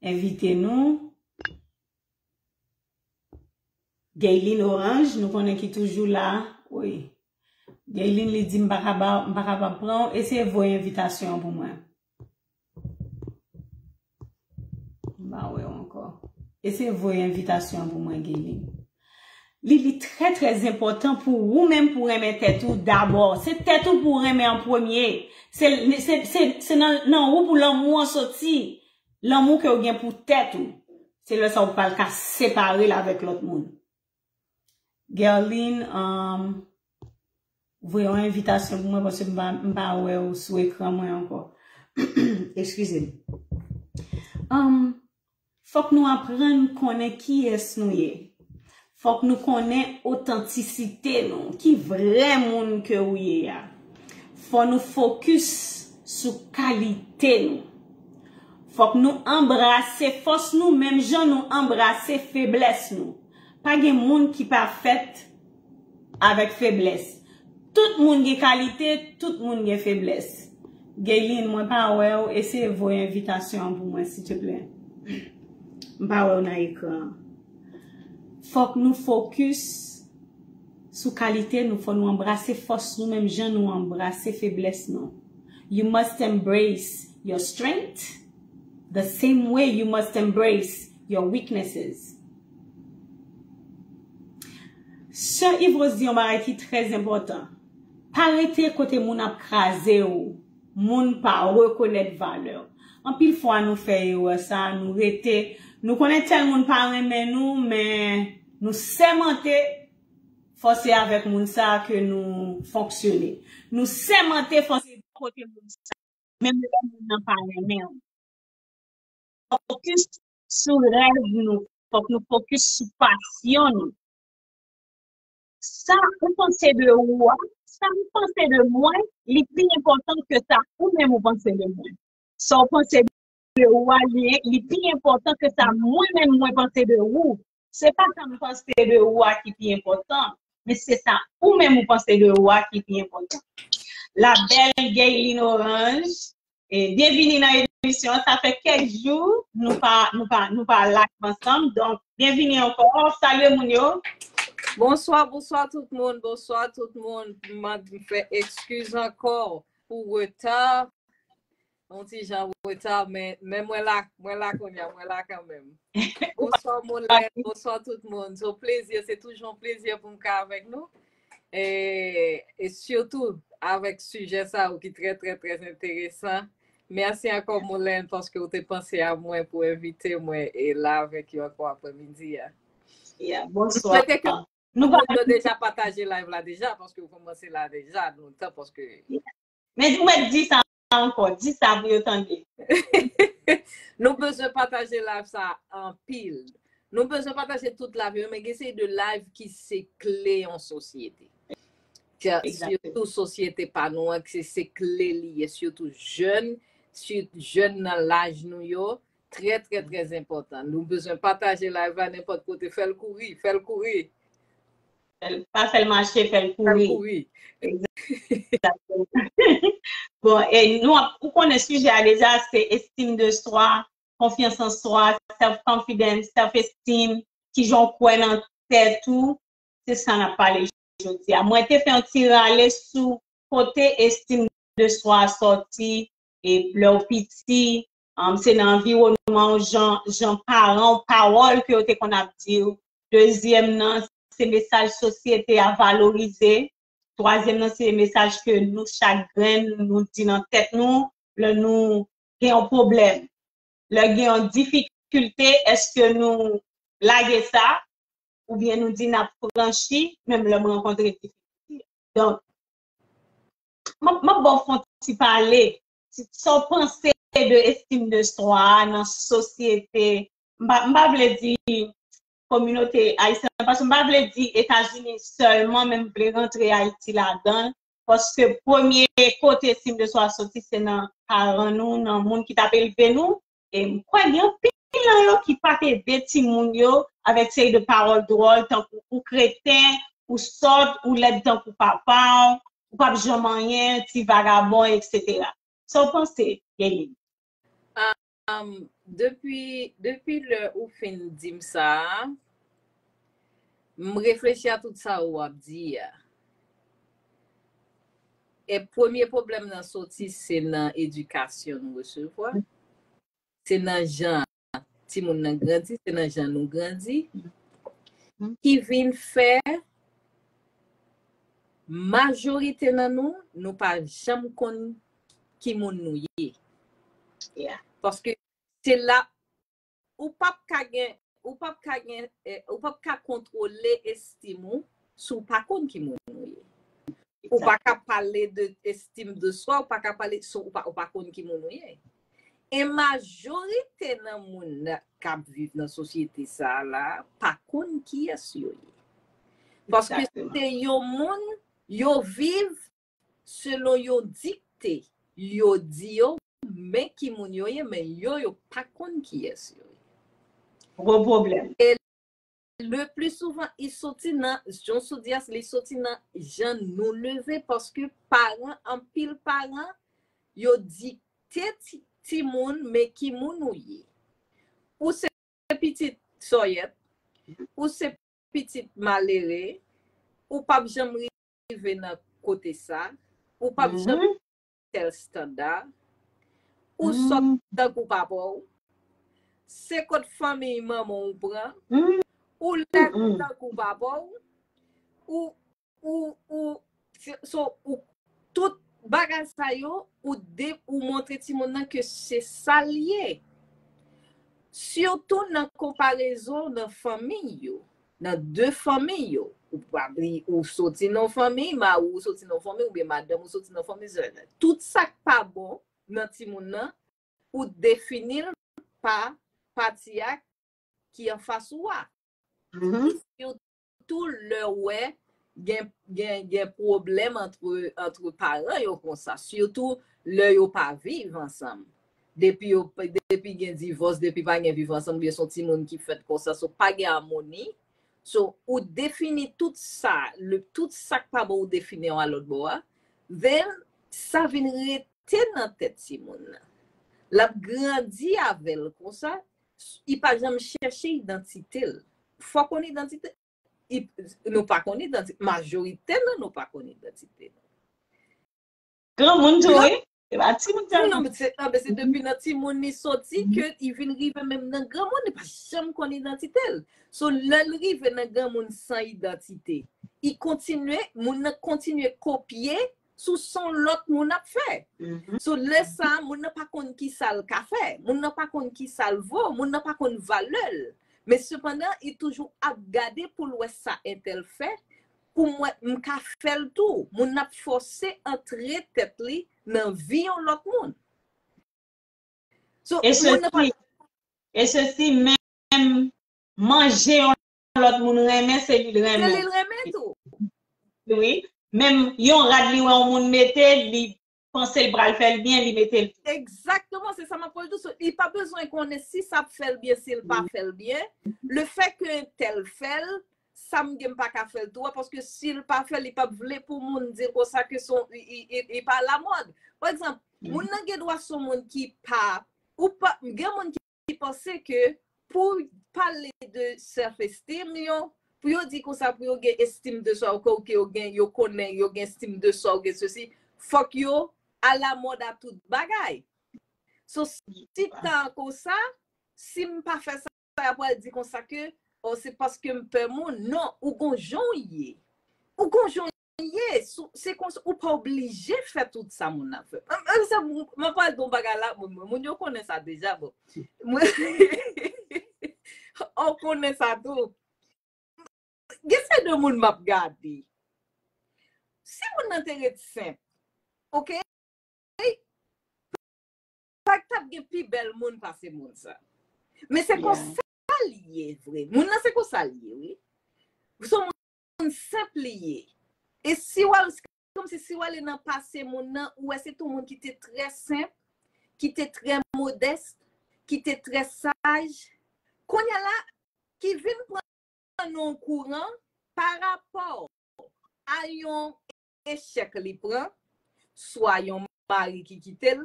envite nou. Gaylin Orange, nou konnen ki toujou la. Wi. Gaylin, li di, "M pa ka ba, m pa kapab pran w, eseye voye envitasyon an pou mwen." M pa wè w ankò. Eseye voye envitasyon an pou mwen, Gaylin. Li, li trè, trè enpòtan pou ou menm pou renmen tèt ou dabò. Se tèt ou pou renmen an premye. Se, se, se, se nan, nan ou pou lanmou an soti. Lanmou ke w gen pou tèt ou, se lè sa w pral ka separe l avèk lòt moun. Gerline, um, voye yon envitasyon pou mwen, paske m pa, m pa wè w sou ekran mwen ankò. Eskize m. Um, fòk nou aprann konnen kiyès nou ye. Fòk nou konnen otantisite nou, ki vrè moun ke ou ye a. Fò nou fokis sou kalite nou. Fòk nou anbrase fòs nou, menm jan nou anbrase feblès nou. Pa gen moun ki pa fèt avèk feblès. Tout moun gen kalite, tout moun gen feblès. Gaylene, mwen pa wè w, eseye voye envitasyon an pou mwen, silteplè. M pa wè w nan ekran an. Fòk nou fokis sou kalite nou, fò nou anbrase fòs nou, menm jan nou anbrase feblès nou. You must embrace your strength the same way you must embrace your weaknesses. Sè Yvrose di yon bagay ki trè enpòtan. Pa rete kote moun ap kraze w, moun pa rekonèt valè w. Anpil fwa nou fè erè sa, nou rete, nou konnen tèl moun pa renmen nou, men nou sèmante fò se avèk moun sa ke nou fonksyone. Nou sèmante fò se kote moun sa, menm lè moun nan pa renmen w. Fokis sou rèv nou, fòk nou fokis sou pasyon nou. Sa ou panse de ou a, sa ou panse de mwen, li pi enpòtan ke sa ou menm ou panse de mwen. Sa ou panse de ou a, li, li pi enpòtan ke sa mwen menm mwen panse de ou. Se pa sa m panse de ou a ki pi enpòtan, men se sa ou menm ou panse de ou a ki pi enpòtan. La belle Gaylene Orange, e, byenvini nan emisyon an. Sa fè kèk jou nou pa, nou pa, nou pa live ansanm. Donk, byenvini ankò. Salye moun yo. Bonswa, bonswa tout moun. Bonswa tout moun. M fè ekskiz ankò pou reta. Yon ti jan reta, men, men mwen la, mwen la kounye a, mwen la kanmenm. Bonswa Molène, bonswa tout moun. So, plezi, se toujou yon plezi pou m ka avèk nou. E, e sitou avèk sijè sa yo ki trè, trè, trè enteresan. Mèsi ankò Molène paske ou te panse a mwen pou envite mwen e la avèk yo ankò aprèmidi a. Yeah, bonswa. M swete ke nou tout moun yo deja pataje live la deja, paske ou kòmanse la deja lontan, paske Men ou mèt di sa ankò, di sa pou yo tande. Nou bezwen pataje live sa anpil. Nou bezwen pataje tout live yo, men gen seri de live ki se kle yon sosyete. Sitou sosyete pa nou an, se, se kle li ye, sitou jèn, sitou jèn nan laj nou yo, trè, trè, trè enpòtan. Nou bezwen pataje live la nenpòt kote, fè l kouri, fè l kouri. Fè l, pa fè l mache, fè l kouri. Fè l kouri. Egzakteman. Bon, e nou ap, ou konnen sijè a deja, se estime de soi, confiance en soi, self confidence, self esteem, kijan w kwè nan tèt ou, se sa n ap pale jodi a. Mwen te fè yon ti rale sou kote estime de soi a sòti, e lè w piti, um, se nan anviwònman w, jan, jan paran w, pawòl ke yo te konn ap di w. Dezyèm nan, se mesaj sosyete a valorize. Twazyèm nan, se mesaj ke nou chak grenn nou di nan tèt nou lè nou gen yon pwoblèm. Lè gen yon difikilte, èske nou lage sa, oubyen nou di n ap franchi, menm lè m rankontre difikilte? Donk, m ap, m ap ba w fè yon ti pale. Sa w panse de estime de soi a nan sosyete? M pa, m pa vle di kominote ayisyèn, paske m pa vle di Etazini sèlman, men m vle rantre Ayiti ladan l, paske premye kote estime de soi a soti, se nan paran nou, nan moun ki t ap elve nou. E m kwè gen anpil nan yo ki pa t ede timoun yo avèk seri de pawòl dwòl, tankou ou kreten, ou sòt, ou lèd tankou papa w, ou p ap janm anyen, ti vagabon, etsetera. Sa w panse, Gaylene? Um, depi, depi lè ou fin di m sa a, m reflechi a tout sa ou ap di a. E premye pwoblèm nan soti, se nan edikasyon nou resevwa. Se nan jan timoun nan grandi, se nan jan nou grandi, ki vin fè majorite nan nou, nou pa janm konn ki moun nou ye. Yeah. Paske la, ou p ap ka gen, ou p ap ka gen, eh, ou p ap ka kontwole estim ou si w pa konn ki moun ou ye. Ou pa ka pale de estime de soi, ou pa ka pale, si w pa, ou pa konn ki moun ou ye. E majorite nan moun k ap viv nan sosyete sa a la pa konn kiyès yo ye. Paske se yon moun yo viv selon yon dikte yo di yo, men ki moun yo ye, men yo, yo pa konn kiyès yo ye. Gwo pwoblèm. E le plus souvent, li soti nan, John Sodias, li soti nan jan nou leve, paske paran, anpil paran, yo dikte ti, timoun, men ki moun ou ye. Ou se pitit sòyèt, ou se pitit malere, ou p ap janm rive nan kote sa, ou p ap janm tèl estanda, ou sòt tankou papa w, se kot fanmi manman w pran, ou lèd tankou papa w, ou, ou, ou, so, ou, tout bagay sa yo, ou de, ou montre timoun nan ke se sa l ye. Sitou nan konparezon nan fanmi yo, nan de fanmi yo. Ou pa, ou soti nan fanmi, mari ou soti nan fanmi, oubyen madanm ou soti nan fanmi, tout sa k pa bon nan timoun nan, ou defini l pa pati a ki anfas ou a. Sitou lè w wè gen, gen, gen pwoblèm antre, antre paran yo konsa, sitou lè yo pa viv ansanm. Depi yo, depi gen divòs, depi pa gen viv ansanm, oubyen se yon timoun ki fèt konsa, so pa gen amoni. So, ou defini tout sa, le, tout sa k pa bon, ou defini yo a lòt bò a. Then, sa vin rete nan tèt timoun nan. L ap grandi avè l konsa, li pa janm chèche idantite l. Fò konn idantite, nou pa konn idantite, majorite nan nou pa konn idantite nou. Granmoun tou, wi. E pa timoun sèlman. Non, men se, non, men se depi nan timoun li soti ke li vin rive menm nan granmoun, li pa janm konn idantite l. So, lè l rive nan granmoun san idantite, li kontinye, moun nan kontinye kopye sou sa yon lòt moun ap fè. So, lè sa, moun nan pa konn ki sa l ka fè. Moun nan pa konn ki sa l vo. Moun nan pa konn valè l. Men sepandan, li toujou ap gade pou l wè sa entèl fè, pou mwen, m ka fè l tou. Moun nan ap fòse antre tèt li nan vi yon lòt moun. So, e se si, e se si menm manje yon lòt moun renmen, se li l renmen. Se li l renmen tou. Wi. Menm yon rad li wè yon moun mete, li panse l pral fè l byen, li mete l tou. Egzakteman, se sa m ap pral di w. So, li pa bezwen konnen si sa ap fè l byen, si l pa fè l byen. Le fè ke entèl fè l, sa m gen m pa ka fè l tou, paske si l pa fè l, li p ap vle pou moun di l konsa ke se yon, li, li, li pa alamòd. Pa egzanp, moun nan gen dwa se yon moun ki pa, ou pa, gen moun ki ki panse ke pou pale de self-esteem yo, pou yo di konsa, pou yo gen estime de soi, ou ke, ou ke yo gen, yo konnen, yo gen estime de soi, ou gen sesi, fòk yo alamòd a tout bagay. So, si tan konsa, si m pa fè sa, y ap pral di konsa ke, oh, se paske m pè moun. Non, ou gon jan w ye. Ou gon jan w ye, se konsa, ou pa oblije fè tout sa moun nan fè. M ap pral di yon bagay la, moun yo konnen sa deja, bon. Ou konnen sa tou. Gen se de moun m ap gade. Si moun nan te ret senp, oke? Pa t ap gen pi bèl moun pase moun sa. Men se konsa l ye vre. Moun nan se konsa l ye, wi. Se yon moun senp li ye. E si w al, kòmsi si w ale nan pase moun nan, ou wè se tou moun ki te trè senp, ki te trè modès, ki te trè saj. Kounye a la, ki vin pran nou okouran pa rapò a yon echèk li pran, swa yon mari ki kite l,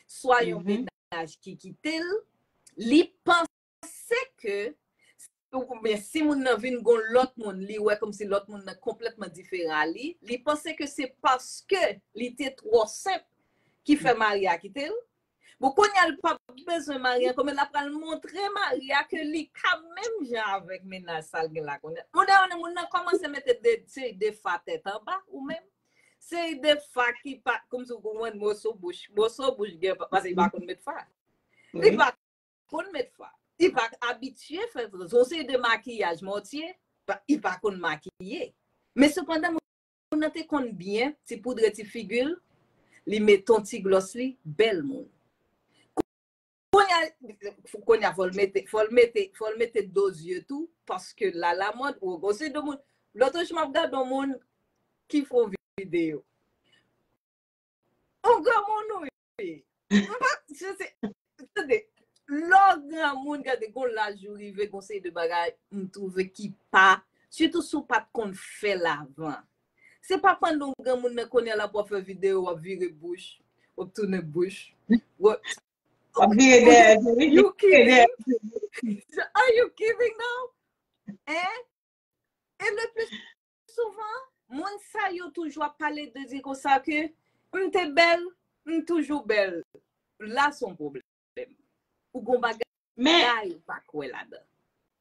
swa yon mennaj ki kite l, li panse ke, oubyen si moun nan vin gon lòt moun, li wè kòmsi lòt moun nan konplètman diferan a li, li panse ke se paske li te twò senp ki fè mari a kite l. Bon, kounye a l p ap bezwen mari ankò, men l ap pral montre mari a ke li ka menm jan avèk mennaj sa l gen la kounye a. Moun nan, moun nan kòmanse mete de, seri de fa tèt anba, ou menm. Seri de fa ki pa, kòmsi w konprann moso bouch, moso bouch gen, paske li pa konn met fa. Li pa konn met fwa. Li pa abitye fè yon seri de makiyaj Mortier, pa- li pa konn makiye. Men sepandan, moun nan te konn byen, ti poudre ti figi l, li met yon ti glòs li, bèl moun. Kounye a, kounye a, fò l mete, fò l mete, fò l mete do zye tou, paske la, la mòd, ou gon se de moun. Lòt jou, m ap gade yon moun ki fè yon videyo. On granmoun ou ye. M pa, je sais, tande, lè w granmoun, gade, gon laj ou rive, gon seri de bagay, m twouve ki pa, sitou si w pa t konn fè l avan. Se pa pandan w granmoun nan kounye a la pou w ap fè videyo, w ap vire bouch, w ap tounen bouch. W ap- W ap vire dèyè, vire You dèyè. kidding? Are you kidding now? Hein? E le plus souvent, moun sa yo toujou ap pale de di konsa ke m te bèl, m toujou bèl. La se yon pwoblèm. Ou gon bagay Men, ou pa kwè ladan.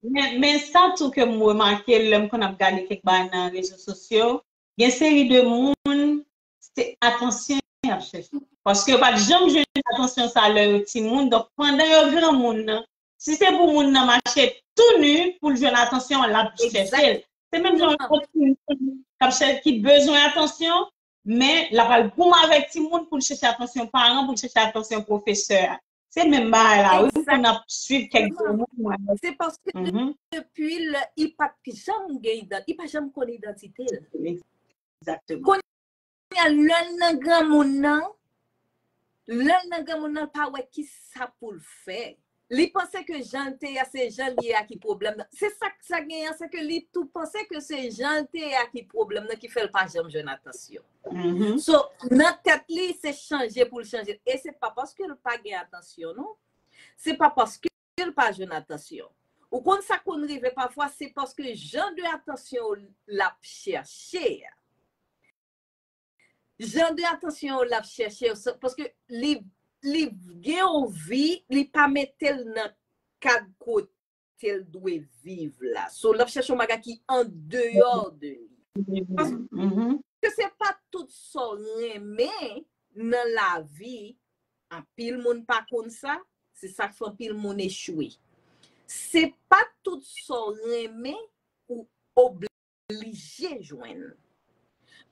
men, men sa tou ke m remake lè m konn ap gade kèk bagay nan rezo sosyo, gen seri de moun, se atansyon y ap chèche. Paske yo pa t janm jwenn atansyon sa lè yo timoun. Donk, pandan yo granmoun nan, si se pou moun nan mache tou nu pou l jwenn atansyon, l ap chèche l. Se menm jan yon timoun k ap chèche, ki bezwen atansyon, men l ap al goumen avèk timoun pou l chèche atansyon paran, pou l chèche atansyon pwofesè a. Se menm bagay la, wi, pou n ap swiv kèk granmoun, mwen. Se paske Mhm. depi lè, li pa t janm gen idan-, li pa janm konn idantite l. Egzakteman. Kounye a, lè l nan granmoun nan, lè l nan granmoun nan, l pa wè ki sa pou l fè. Li panse ke jan l te ye a, se jan l ye a ki pwoblèm nan. Se sa, sa genyen, se ke li tou panse ke se jan l te ye a ki pwoblèm nan ki fè l pa janm jwenn atansyon. Mhm. So, nan tèt li, se chanje pou l chanje. E se pa paske l pa gen atansyon, non. Se pa paske l pa jwenn atansyon. Ou konn sa konn rive pafwa, se paske jan de atansyon l ap chèche a. Jan de atansyon l ap chèche, se- paske li, li gen yon vi, li pa mete l nan kad kote l dwe viv la. So, l ap chèche yon bagay ki an deyò de li. Paske Mhm. ke se pa tout sa w renmen nan lavi, anpil moun pa konn sa, se sa k fè anpil moun echwe. Se pa tout sa w renmen ou oblije jwenn.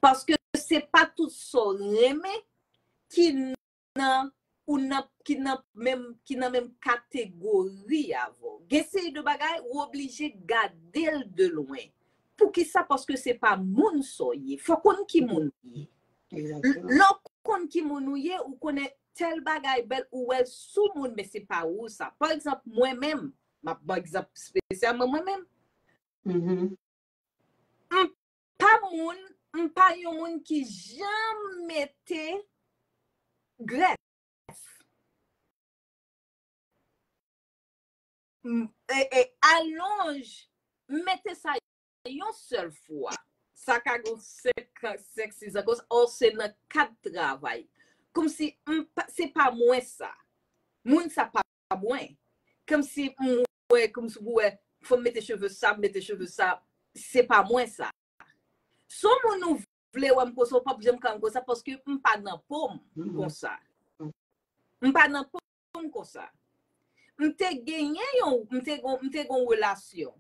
Paske se pa tout sa w renmen ki nan, ou nan, ki nan menm, ki nan menm kategori avè w. Gen seri de bagay ou oblije gade l de lwen. Poukisa? Paske se pa moun sa w ye. Fò w konn ki moun ou ye. Egzakteman. Lè w konn ki moun ou ye, ou konnen tèl bagay bèl, ou wè l sou moun, men se pa ou sa. Pa egzanp, mwen menm, m ap ban egzanp espesyalman mwen menm. Mhm. M pa moun, m pa yon moun ki janm mete grèf. M- e, e, alonj, m mete sa yon sèl fwa. Sa ka gen senk, senk, sis an konsa, or se nan kad travay. Kòmsi m pa- se pa mwen sa. Moun sa pa mwen. Kòmsi m wè, kòmsi pou wè, fò m mete cheve sa, m mete cheve sa, se pa mwen sa. Si yon moun ou vle wè m konsa, ou p ap janm ka wè m konsa, paske m pa nan po m Mhm. konsa. M pa nan po m konsa. M te genyen yon, m te gon, m te gon relasyon.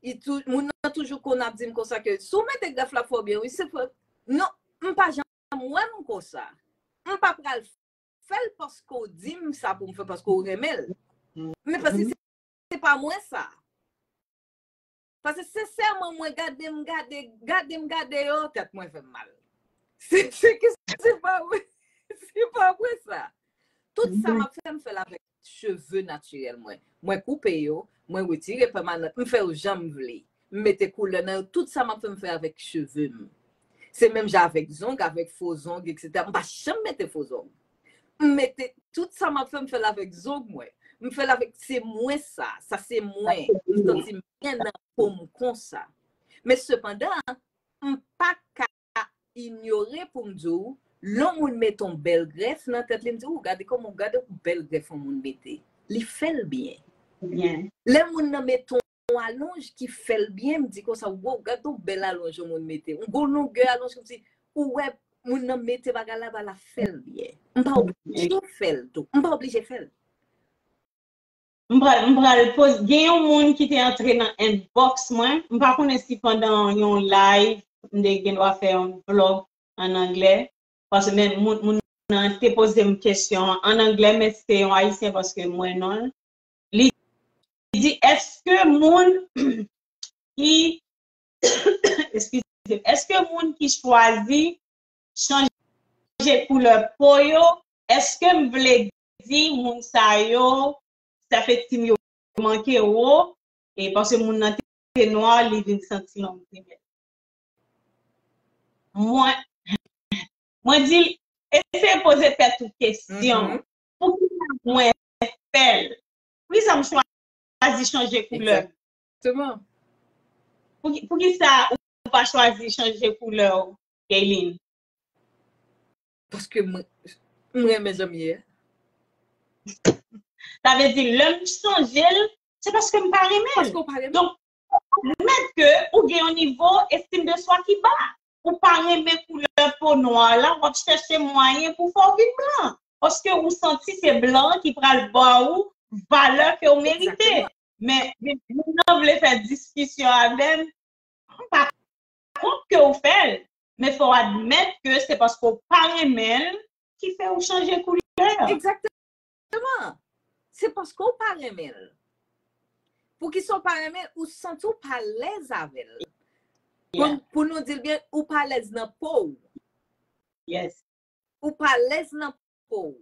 I tou, moun nan toujou konn ap di m konsa ke si w mete grèf la fò byen, wi, se fò. Non, m pa janm wè m konsa. M pa pral fè l paske w di m sa pou m fè, paske w renmen l. Men paske se, se pa mwen sa. Paske sensèman, mwen gade m gade, gade m gade yo, tèt mwen fè m mal. Se, se, ke se pa mwen, se pa mwen sa. Tout sa m ap fè, m fè l avèk cheve natirèl mwen. Mwen koupe yo, mwen retire pèmanant, m fè yo jan m vle. M mete koulè nan yo, tout sa m ap fè, m fè avèk cheve m. Se menm jan avèk zong, avèk fo zong, etsetera. M pa janm mete fo zong. M mete tout sa m ap fè, m fè l avèk zong mwen. M fè l avèk, se mwen sa, sa se mwen. M santi m byen nan po m konsa. Men sepandan, m pa ka inyore pou m di w, lè yon moun mete yon bèl grèf nan tèt li, m di, ou gade kòman, gade yon bèl grèf yon moun mete. Li fè l byen. Byen. Lè moun nan mete yon alonj ki fè l byen, m di konsa, wow, gade yon bèl alonj yon moun mete. Yon gwo longè alonj, kòmsi, ou wè, moun nan mete bagay la, bagay la fè l byen. M pa oblije fè l tou. M pa oblije fè l. M pral, m pral poze, gen yon moun ki te antre nan inbox mwen. M pa konnen si pandan yon live, m te gen dwa fè yon vlog an anglè. Paske men moun, moun nan te poze m kesyon an anglè, men se te yon ayisyen paske m wè non l. Li di, èske moun ki, eskize, èske moun ki chwazi chanje koulè po yo, èske m vle di moun sa yo, sèf estim yo manke wo, e paske moun nan te nwa, li vin santi l yon grimèl. Mwen, mwen di l, eseye poze tèt ou kesyon. Mhm. Poukisa mwen fè l? Poukisa m chwazi chanje koulè m? Exactement. Pou ki, pou ki sa ou pa chwazi chanje koulè w, Kaylin? Paske mwen, mwen renmen jan m ye. Sa vle di, lè m chanje l, se paske m pa renmen l. Paske w pa renmen. Donk, admèt ke ou gen yon nivo estim de swa ki ba. Ou pa renmen koulè po nwa la, w ap chèche mwayen pou fè w vin blan. Paske ou santi se blan ki pral ba ou valè ke w merite. Exactement. Men, men moun nan vle fè diskisyon avè m, m pa kont ke w fè l, men fò w admèt ke se paske w pa renmen l ki fè w chanje koulè. Exactement. Se paske w pa renmen l. Poukisa w pa renmen l? Ou santi w pa lèz avè l. Pou, yeah, pou nou di l byen, ou pa lèz nan po w. Yes. Ou pa lèz nan po w.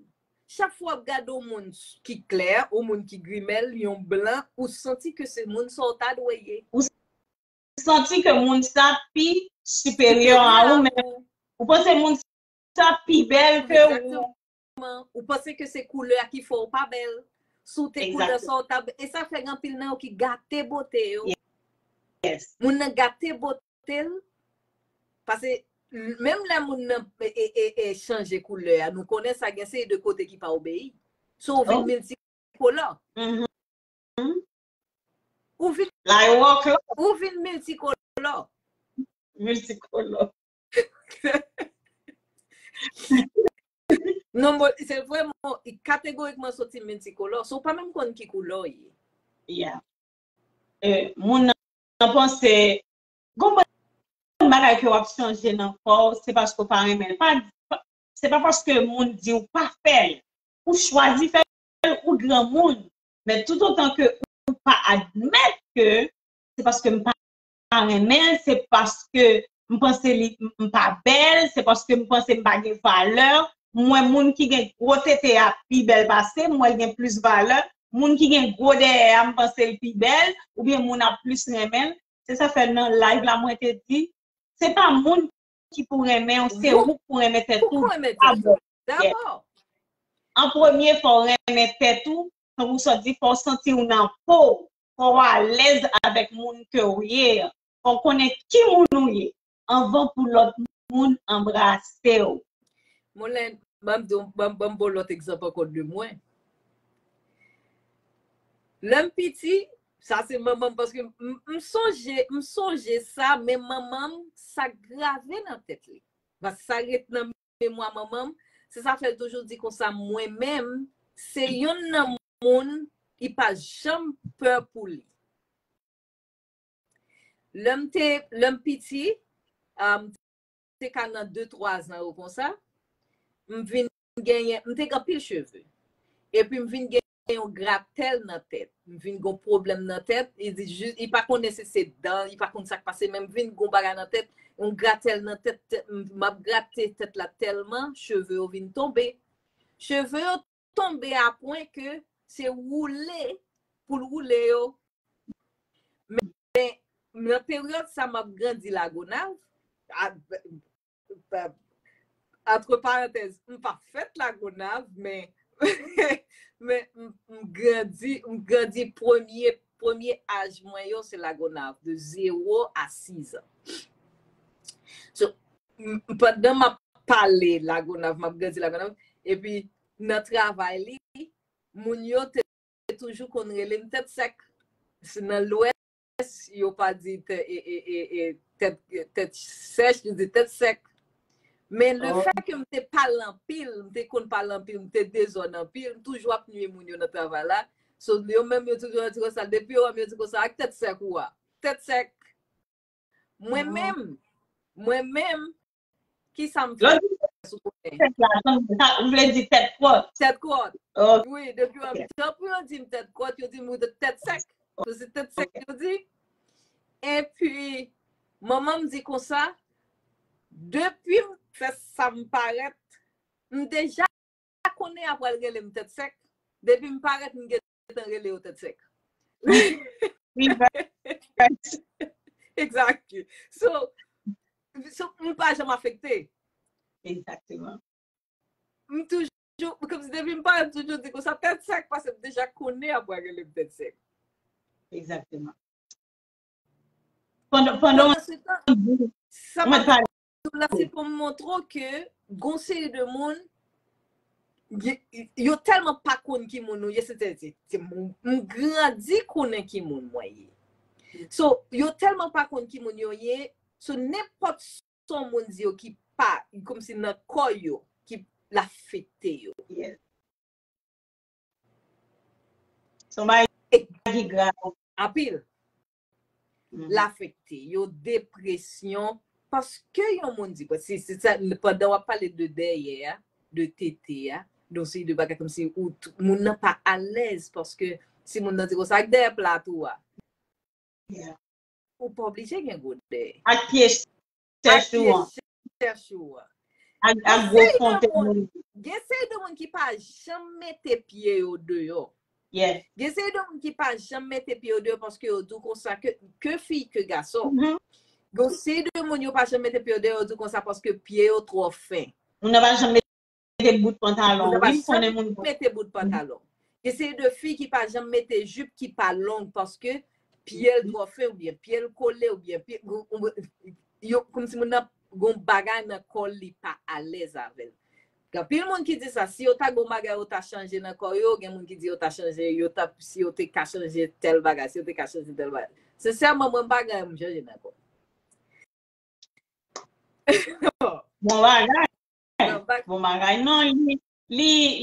Chak fwa w ap gade yon moun ki klè, yon moun ki grimèl, yon blan, ou santi ke se moun sa w ta dwe ye. Ou santi ke moun sa pi siperyè a ou menm. Ou panse moun sa pi bèl ke ou. Exactement. Ou panse ke se koulè a ki fè w pa bèl. Si w te koulè sa w ta, e sa fè gen anpil nan yo ki gate bote yo. Yes. Moun nan gate bote l. Paske menm lè moun nan e, e, e, e chanje koulè a, nou konnen sa gen seri de kote ki pa obeyi. So w vin miltikolò. Ou vin, ou vin miltikolò. Miltikolò. Non, bon, se vrèman, kategorikman soti miltikolò. So w pa menm konn ki koulè w ye. Yeah. E, moun nan panse, gon bann bagay ke w ap chanje nan kò w, se paske w pa renmen l. Pa, pa, se pa paske moun di w pa fè l. Ou chwazi fè l, ou granmoun. Men toutotan ke ou pa admèt ke se paske m pa renmen l, se paske m panse li, m, m pa bèl, se paske m panse m pa gen valè. M wè moun ki gen gwo tete a pi bèl pase m, m wè l gen plis valè. Moun ki gen gwo dèyè a, m panse l pi bèl, oubyen moun ap plis renmen l. Se sa fè nan live la, mwen te di, se pa moun ki pou renmen w, se ou k pou renmen tèt ou dabò. Dabò. An premye, fò w renmen tèt ou, tankou sa di, fò w santi w nan po w, fò w alèz avèk moun ke w ye a, fò w konnen ki moun ou ye, anvan pou lòt moun anbrase w. Moulen, ban m di w, ban m, ban m ba w lòt egzanp ankò de mwen. Lè m piti, sa se manman m, paske m, m, m sonje, m sonje sa, men manman m, sa grave nan tèt li. Paske sa ret nan memwa manman m, se sa fè l toujou di konsa, mwen menm, se yonn nan moun, li pa janm pè pou li. Lè m te, lè m piti, um, te ka nan de, twa zan yo konsa, m vin genyen, m te gen anpil cheve. Epi m vin gen yon gratèl nan tèt. M vin gon pwoblèm nan tèt. Li di jis, li pa konnen si se dan, li pa konn sa k pase, men m vin gon bagay nan tèt, yon gratèl nan tèt, tèt, m, m ap grate tèt la tèlman, cheve yo vin tonbe. Cheve yo tonbe a pwen ke se woule pou l woule yo. Men, men nan peryòd sa m ap grandi Lagonav, a, pa, antre parantèz, m pa fèt Lagonav, men, men m, m grandi, m grandi premye, premye aj mwen yo, se Lagonav, de zewo a sis an. So, m, m, pandan m ap pale Lagonav, m ap grandi Lagonav, epi nan travay li, moun yo te toujou konn rele m tèt sèk. Si nan Lwès, yo pa di tè-, e, e, e, e, tèt, tèt sèch, yo di tèt sèk. Men le fè ke m te pale anpil, m te konn pale anpil, m te dezòd anpil, m toujou ap nwi moun yo nan travay la. So, yo menm yo toujou di konsa, depi yo wè m, yo di konsa, ak tèt sèk ou a. Tèt sèk. Mwen menm, mwen menm, ki sa m fè? Lè w di tèt sèk la, sa w vle di tèt kwòt? Tèt kwòt. Ok. Wi, depi yo, jan pou yo di m tèt kwòt, yo di m ou tèt sèk. So, se tèt sèk yo di. Epi, manman m di konsa, depi m fè sa m parèt, m deja konnen y ap pral rele m tèt sèk. Depi m parèt, m gentan rele yo tèt sèk. Exactly. So, so, m pa janm afekte. Exactement. M toujou, kòmsi depi m parèt, m toujou di konsa, tèt sèk, paske m deja konnen y ap pral rele m tèt sèk. Exactement. Pandan, pandan, pandan se tan, sa m ap di la, se pou m montre w ke gon seri de moun, y- yo tèlman pa konn ki moun ou ye, se, se, se, se moun, m grandi konnen ki moun mwen ye. So, yo tèlman pa konn ki moun yo ye, so nenpòt sa yon moun di yo ki pa, kòmsi nan kò yo, ki l afekte yo. Yes. Son bagay ki grav. Anpil. L afekte yo, depresyon, paske yon moun di, bon, si, si sa, pandan w ap pale de dèyè a, de tete a, donk se de bagay kòmsi ou t- moun nan pa alèz paske si moun nan di konsa ak dèyè plat ou a. Yeah. Ou pa oblije gen gwo dèyè. Ak pye chèch ou an. Ak pye chèch ou an. Ak, ak gwo fonten moun. Gen seri de moun ki pa janm mete pye yo deyò. Yeah. Gen seri de moun ki pa janm mete pye yo deyò paske yo di w konsa ke, ke fi ke gason. Gen seri de moun yo pa janm mete pye yo deyò, yo di w konsa paske pye yo twò fen. Moun nan pa janm mete bout pantalon. Moun nan pa janm mete bout pantalon. Gen seri de fi ki pa janm mete jip ki pa long paske pye l twò fen oubyen pye l kole oubyen pye, yo, kòmsi moun nan gon bagay nan kò l li pa alèz avè l. Gen anpil moun ki di sa, si yo ta gon bagay yo ta chanje nan kò yo, gen moun ki di yo ta chanje, yo ta, si yo te ka chanje tèl bagay, si yo te ka chanje tèl bagay. Sensèman, mwen pa gen anyen m chanje nan kò m. Bon bagay. Bon bagay. Non, li,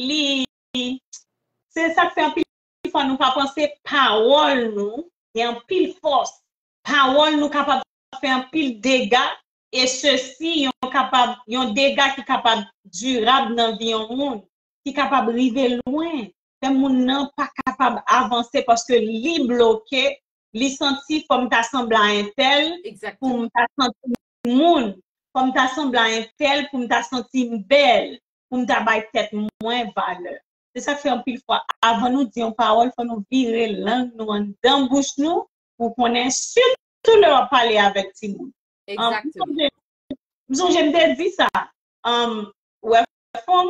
li, li, se sa k fè anpil fwa nou pa panse pawòl nou gen anpil fòs. Pawòl nou kapab fè anpil dega, e sesi, yon kapab, yon dega ki kapab dirab nan vi yon moun, ki kapab rive lwen. Fè moun nan pa kapab avanse paske li bloke, li santi fò m ta sanble a entèl pou m ta santi m moun, fò m ta sanble a entèl pou m ta santi m bèl, pou m ta bay tèt mwen valè. Se sa k fè anpil fwa, avan nou di yon pawòl, fò nou vire lang nou anndan bouch nou pou konnen, sitou lè w ap pale avèk timoun. Exactement. M sonje, m sonje m te di sa. Um, wè fanm,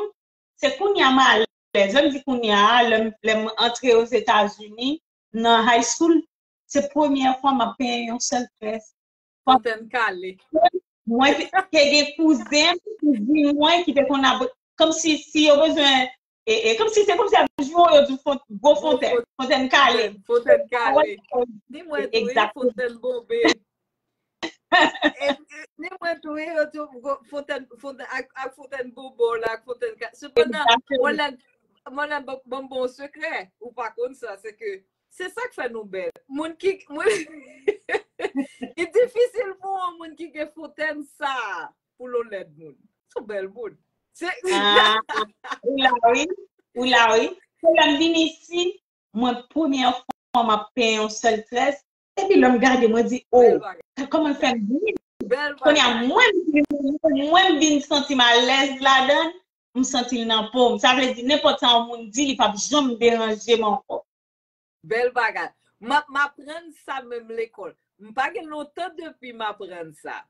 se kounye a m alèz. Lè m di kounye a, lè m, lè m antre Ozetazini, nan high school, se premyè fwa m ap penyen yon sèl très. Fontenn kale. Mwen te, te gen kouzen m, kouzin mwen ki te konn ap, kòmsi si yo bezwen, e, e, kòmsi se kòmsi ap jwe yo di fon- gwo fontenn, fontenn kale. Fontenn kale. Ni mwen tou, wi, fontenn bonbe. E, e, ni mwen tou, wi, yo di gwo fontenn, fontenn, ak, ak fontenn bonbon la, ak fontenn kale. Sepandan, mwen lè, mwen lè, ban m ba w sekrè, ou pa konn sa, se ke se sa k fè nou bèl. Moun ki, moun, li difisil pou yon moun ki gen fontenn sa pou l onèt moun. Se yon bèl moun. Se... Ah, ou la wi, ou la wi. Se lè m vin isi, mwen premyè fwa m ap penyen yon sèl très, epi lè m gade, mwen di, oh, kòman l fè m byen. Kounye a, mwen, mwen m vin santi m alèz ladan l, m santi l nan po m. Sa vle di, nenpòt sa yon moun di, li p ap janm deranje m ankò. Bèl bagay. M ap, m aprann sa menm lekòl. M pa gen lontan depi m aprann sa.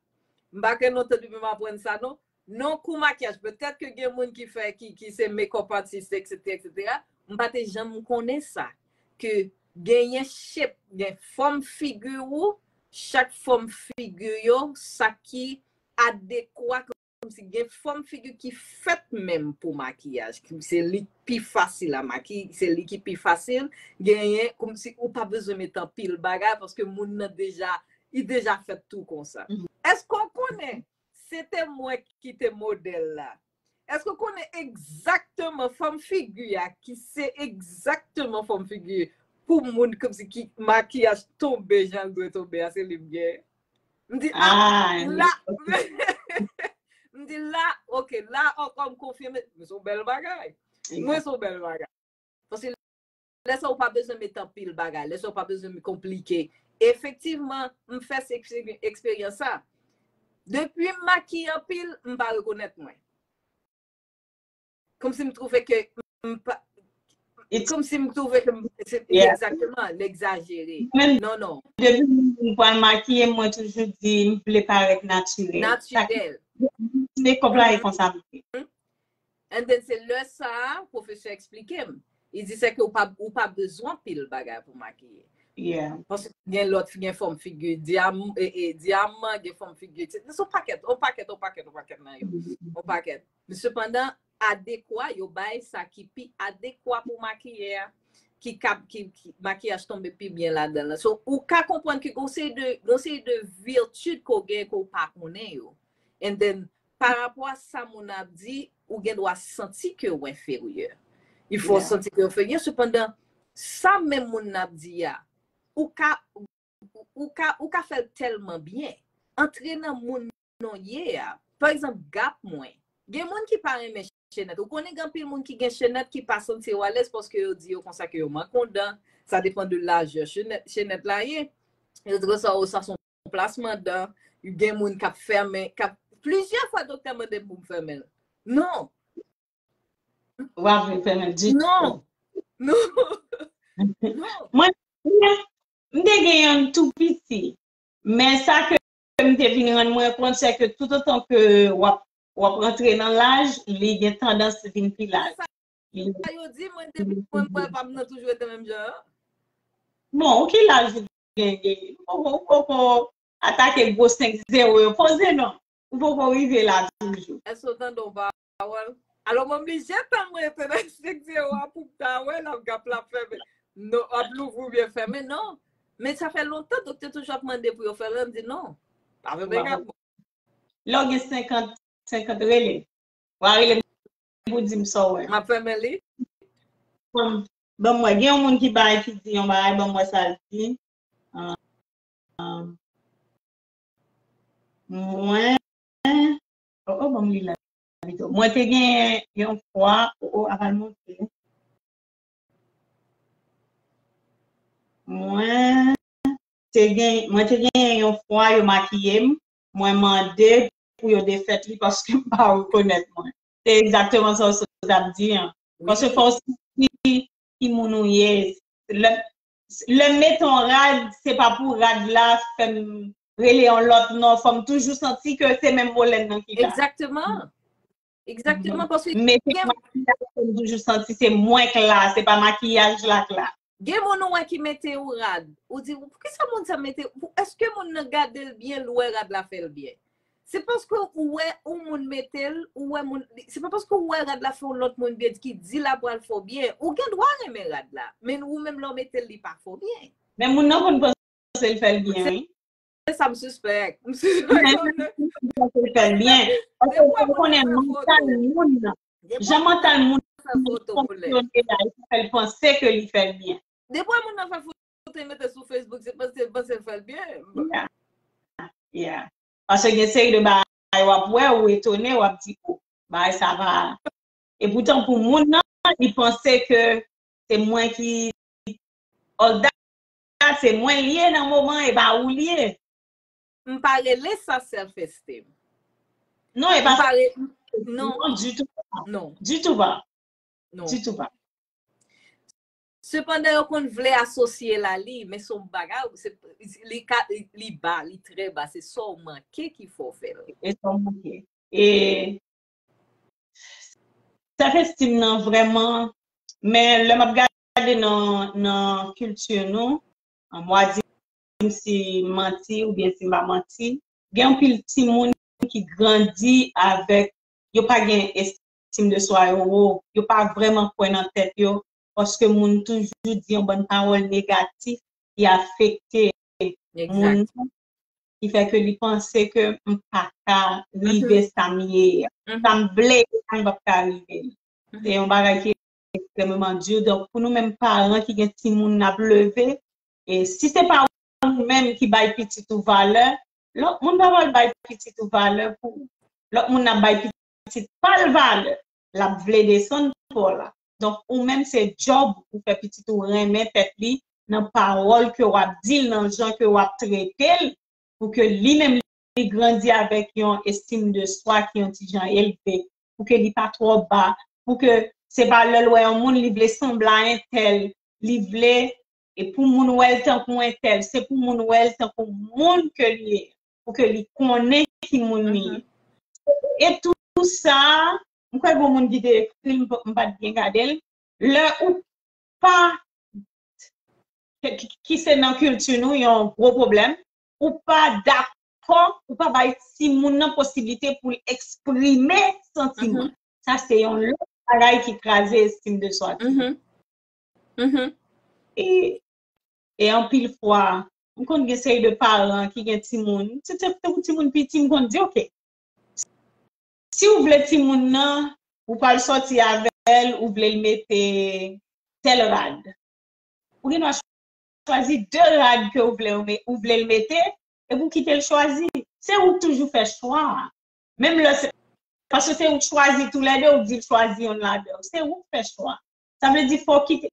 M pa gen lontan depi m aprann sa, non. Non, kou makiyaj. Petèt ke gen moun ki fè, ki, ki se makeup artist, et cetera, et cetera. M pa te janm konnen sa. Ke genyen shape, gen fòm figi ou, chak fòm figi yo, sa ki adekwa, kòmsi gen fòm figi ki fèt menm pou makiyaj. Se li k pi fasil a makiye, se li ki pi fasil. Genyen, kòmsi ou pa bezwen met anpil bagay, paske moun nan deja, li deja fèt tou konsa. Èske w konnen se te mwen ki te modèl la? Èske w konnen egzakteman fòm figi a, ki se egzakteman fòm figi pou moun kòmsi ki makiyaj tonbe jan l dwe tonbe a, se li m gen? M di, ah, ah, la, m di la, ok, la ankò m konfime, mwen se yon bèl bagay. Mwen se yon bèl bagay. Paske lè sa ou pa bezwen met anpil bagay, lè sa ou pa bezwen konplike. Efektivman, m fè se eksperyans sa. Depi m makiye anpil, m pa rekonèt mwen. Kòmsi m twouve ke m pa, kòmsi m twouve ke m, se, yeah, egzakteman, l egzajere. Non, non. Depi m pral makiye, mwen toujou di m vle parèt natirèl. Natirèl. Mekòp la e konsa m ye. And then se lè sa a, pwofesè eksplike m. Li di se ke ou pa, ou pa bezwen pil bagay pou makiye. Yeah. Paske gen lòt, gen fòm figi dyam-, e, e, dyaman, gen fòm figi, se yon pakèt, yon pakèt, yon pakèt, yon pakèt nan yo. Yon pakèt. Men sepandan, adekwa, yo bay sa ki pi adekwa pou makiye a, ki kab, ki, ki makiyaj tonbe pi byen ladan l. So, ou ka konprann ke gon seri de, gon seri de virtid ke w gen ke w pa konnen yo. And then, pa rapò a sa moun nan ap di, ou gen dwa santi ke w enferyè. Il faut santi ke w enferyè. Sepandan, sa menm moun nan ap di a, ou ka, ou ka, ou ka fè l tèlman byen. Antre nan moun non ye a. Pa egzanp, gap mwen. Gen moun ki pa renmen chenèt. Ou konnen gen anpil moun ki gen chenèt ki pa santi yo alèz paske yo di yo konsa ke yo manke yon dan. Sa depann de lajè chenèt, chenèt la ye. Yo di konsa, o, sa se yon plasman dan. Gen moun k ap fèmen, k ap, plizyè fwa doktè mande m pou m fèmen l. Non. Ou pa vle fèmen l ditou. Non. Non. Non. Mwen, mwen, m te gen yonn tou piti. Men sa ke m te vin rann mwen kont, se ke toutotan ke w ap, w ap rantre nan laj, li gen tandans vin pi laj. Sa yo di, mwen, depi mwen, mwen, pa m nan toujou rete menm jan an. Bon, ou ki laj ou genyen? Ou poko, ou poko atake gwo senk zewo yo poze, non. Ou poko rive la toujou. Èske w tande yon pawòl? Alò, mwen oblije tann mwen rete nan senk zewo a pou m ta wè l ap gap la fèmen. Non, ap louvri oubyen fèmen, non. Men sa fè lontan, doktè toujou ap mande pou yo fèmen, m di non. Pa fèmen gap. Lè w gen senkant, senkant, rele. W a rele m pou di m sa w wè. M ap fèmen li. Ban m, ban m wè. Gen yon moun ki bay, ki di yon bagay, ban m wè sa l di. Ah, ah, mwen, oh, oh, ban m li la pito. Mwen te gen yon fwa, oh, oh, aval monte. Mwen te gen, mwen te gen yon fwa, yo makiye m, mwen mande pou yo defèt li paske m pa rekonèt mwen. Se egzakteman sa w sot ap di an. Paske fò w santi ki moun ou ye. Lè, lè m mete yon rad, se pa pou rad la fè m rele yon lòt non. Fò m toujou santi ke se menm Molène nan ki la. Egzakteman. Egzakteman, paske m mete gen makiyaj, fò m toujou santi se mwen k la, se pa makiyaj la k la. Gen moun ou wè ki mete yon rad, ou di, "Poukisa moun sa mete?" Pou, èske moun nan gade l byen, l wè rad la fè l byen? Se paske ou wè yon moun mete l, ou wè moun, se pa paske ou wè rad la fè yon lòt moun byen ki di l ap pral fè w byen. Ou gen dwa renmen rad la, men ou menm lè w mete l, li pa fè w byen. Men moun nan konn panse l fè l byen, wi. Se sa m sispèk. M sispèk. L fè l byen. Paske ou konnen mantal moun nan. Jan mantal moun nan fonksyone la, li fè l panse ke li fè l byen. Depi moun nan fè foto, li mete sou Facebook, se paske l panse l fè l byen. Yeah. Yeah. Paske gen seri de bagay w ap wè, ou etone, w ap di, "Oh, bagay sa pa." E poutan pou moun nan, li panse ke se mwen ki, all that, se mwen li ye nan moman, e pa ou li ye. M pa rele sa self esteem. Non, e pa sa. Non. Non, ditou pa. Non. Ditou pa. Non. Ditou pa. Sepandan, yo konn vle asosye l a li, men se yon bagay, se, li ka, li ba, li trè ba, se sa w manke ki fè w fè l. E sa w manke. E self esteem nan vrèman, men lè m ap gade nan, nan kilti nou, m a di m si m manti oubyen si m pa manti, gen anpil timoun ki grandi avèk, yo pa gen estim de swa yo wo, yo pa vrèman kwè nan tèt yo, paske moun toujou di yon bann pawòl negatif ki afekte moun nan. ki fè ke li panse ke m pa ka rive sa m ye a. Sa m vle, sa m p ap ka rive. Se yon bagay ki ekstrèmeman di. Donk, pou nou menm paran ki gen timoun n ap leve, e si se pa ou menm ki bay pitit ou valè, lòt moun pa pral bay pitit ou valè pou ou. Lòt moun ap bay pitit pa l valè, l ap vle desann pa w la. Donk, ou menm se djòb ou pou fè pitit ou renmen tèt li nan pawòl ke w ap di l, nan jan ke w ap trete l, pou ke li menm li grandi avèk yon estim de swa ki yon ti jan elve, pou ke li pa twò ba, pou ke se pa lè l wè yon moun li vle sanble a entèl, li vle e pou moun wè l tankou entèl, se pou moun wè l tankou moun ke li ye, pou ke li konnen ki moun li ye. E tou sa, m kwè gon moun ki te ekri l, m pa t byen gade l, lè ou pa, ki, ki se nan kilti nou, yon gwo pwoblèm, ou pa dakò, ou pa bay timoun nan posiblite pou l eksprime santiman. Sa se yon lòt bagay ki kraze estim de swa timoun. E, e anpil fwa, m konn gen seri de paran ki gen timoun, se te, te pou timoun piti, m konn di, oke, si w vle timoun nan, ou pral sòti avè l, ou vle l mete tèl rad. Ou gen dwa chwazi de rad ke ou vle, ou vle l mete, epi w kite l chwazi. Se ou k toujou fè chwa a. Menm lè se, paske se ou k chwazi toulède, ou di l chwazi yonn ladan yo. Se ou k fè chwa. Sa vle di fò w kite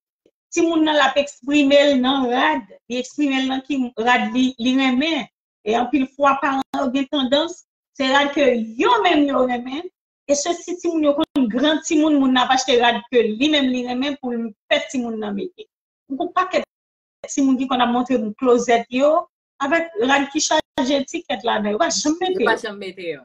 timoun nan l ap eksprime l nan rad, li eksprime l nan ki rad li, li renmen. E anpil fwa, paran yo gen tandans, se rad ke yo menm yo renmen, e se si timoun yo konn gran timoun, moun nan ap achte rad ke li menm li renmen pou l fè timoun nan mete. M gon pakèt timoun ki konn ap montre m klozèt yo avèk rad ki chaje etikèt ladan, yo pa janm mete yo. Yo pa janm mete yo.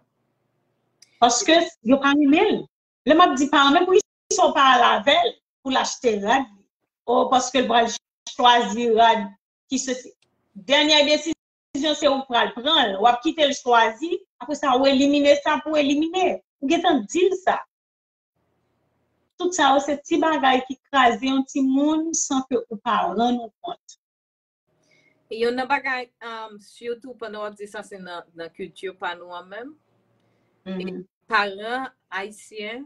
Paske yo pa renmen l. Lè m ap di paran, men poukisa w pa al avè l pou l achte rad li? O, paske l pral chwazi rad ki sesi. Dènyè desizyon se ou k pral pran l. W ap kite l chwazi, apre sa ou elimine sa pou elimine. Ou gentan di l sa. Tout sa yo se ti bagay ki kraze yon timoun san ke ou pa rann ou kont. Youn nan bagay, um, sitou pandan w ap di sa, se nan, nan kilti pa nou an menm. E paran ayisyen,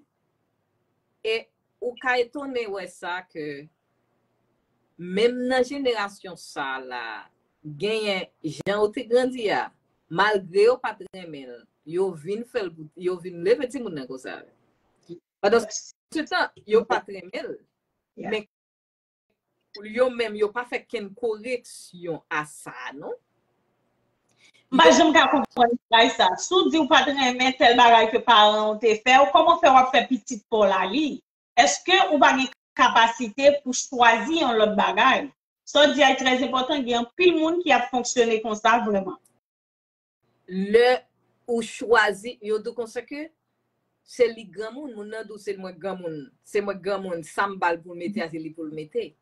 e ou ka etone wè sa ke menm nan jenerasyon sa la, genyen jan yo te grandi a, malgre yo pa t renmen l, yo vin fè l, yo vin leve timoun nan konsa. Pandan se tan, yo pa t renmen l. Men yo menm, yo pa fè kenn koreksyon a sa, non? M pa janm ka konprann bagay sa. Si w di w pa t renmen tèl bagay ke paran w te fè w, kòman fè w ap fè pitit pa w la li? Èske ou pa gen kapasite pou chwazi yon lòt bagay? Sa w di a trè enpòtan, gen anpil moun ki ap fonksyone konsa vrèman. Lè ou chwazi, yo di w konsa ke se li granmoun, moun nan di w se mwen granmoun, se mwen granmoun, sa m ba l pou l mete a, se li pou l mete.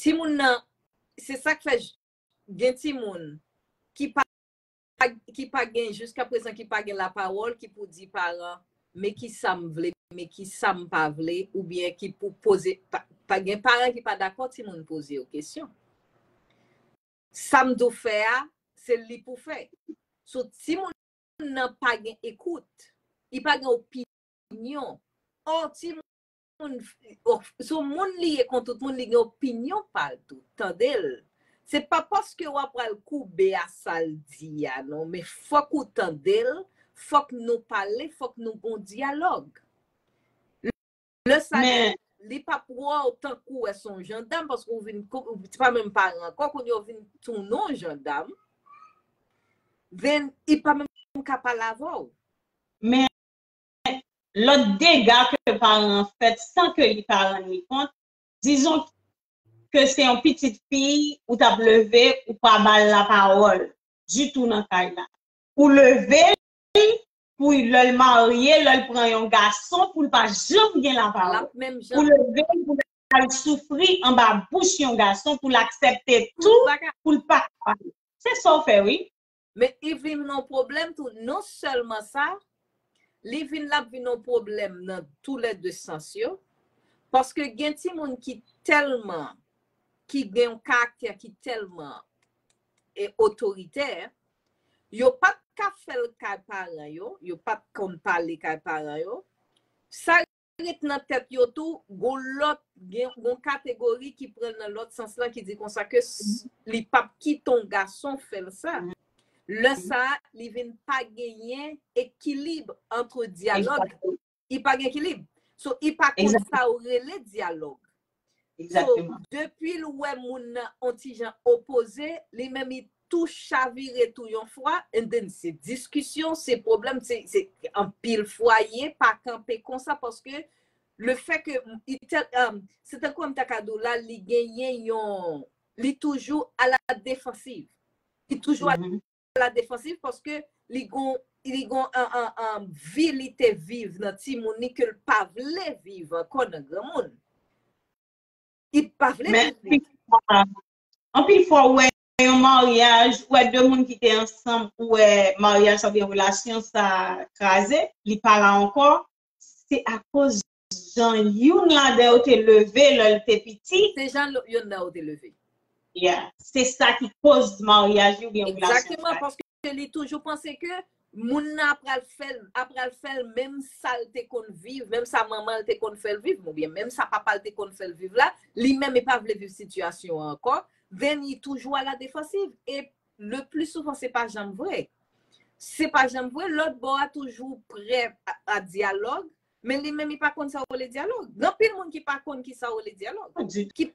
Timoun nan, se sa k fè gen timoun ki pa, ki pa gen, jiska prezan, ki pa gen lapawòl, ki pou di paran, men ki sa m vle, men ki sa m pa vle, oubyen ki pou poze, pa, pa gen paran ki pa dakò timoun poze yo kesyon. Sa m di w fè a, se li pou fè. So, timoun nan pa gen ekout, li pa gen opinyon. Ò, timoun, so, moun li ye kon tout moun, li gen opinyon pa l tou. Tande l. Se pa paske w ap pral koube a sa l di a, non, men fòk ou tande l, fòk nou pale, fòk nou gon dyalòg. Lè sa, li p ap wè w tankou wè se yon jandam, paske ou vin, ou pa menm paran ankò, kounye a w vin tounen yon jandam, then li pa menm ka pale avè w. Men, lòt dega ke paran an fèt san ke li pa rann li kont, dizon ke se yon pitit fi ou t ap leve, ou pa ba l lapawòl ditou nan kay la. Ou leve l pou lè l marye, lè l pran yon gason, pou l pa janm gen lapawòl. Ou leve l pou l al soufri anba bouch yon gason, pou l aksepte tou, pou l pa ka pale. Se sa w fè, wi. Men li vin yon pwoblèm tou, non sèlman sa, li vin, l ap vin yon pwoblèm nan toulède sans yo, paske gen timoun ki tèlman, ki gen yon karaktè ki tèlman e otoritè, yo pa t ka fè l kay paran yo, yo pa t konn pale kay paran yo. Sa ret nan tèt yo tou, gon lòt, gen gon kategori ki pran l nan lòt sans lan, ki di konsa ke s- li p ap kite yon gason fè l sa. Lè sa a, li vin pa genyen ekilib ant dyalòg. Li pa gen ekilib. So, li pa konn sa yo rele dyalòg. So, depi l wè moun nan on ti jan opoze, li menm li tou chavire tou yon fwa, and then se diskisyon, se pwoblèm, se se anpil fwaye pa kanpe konsa, paske le fè ke li tèl, um, se tankou m ta ka di w la, li genyen yon, li toujou a la defansiv. Li toujou a la defansiv paske li gon, li gon an, an, an vi li te viv nan timoun li ke l pa vle viv ankò nan granmoun. Li pa vle Men viv li. Anpil fwa, anpil fwa, ou wè yon maryaj, ou wè de moun ki te ansanm, ou wè maryaj sa oubyen relasyon sa kraze, li pa la ankò, se akoz jan youn ladan yo te leve lè l te piti. Se jan lo- youn nan yo te leve. Yeah. Se sa ki koz maryaj yo oubyen relasyon Egzakteman, sa. Paske li toujou panse ke moun nan apral fè l, apral fè l menm sa l te konn viv, menm sa manman l te konn fè l viv, oubyen menm sa papa l te konn fè l viv la, li menm li pa vle viv sitiyasyon an ankò, then li toujou a la defansiv. E le pli souvan, se pa janm vre. Se pa janm vre, lòt bò a toujou prè a, a dyalòg, men li menm li pa konn sa w rele dyalòg. Gen anpil moun ki pa konn ki sa w rele dyalòg. Ki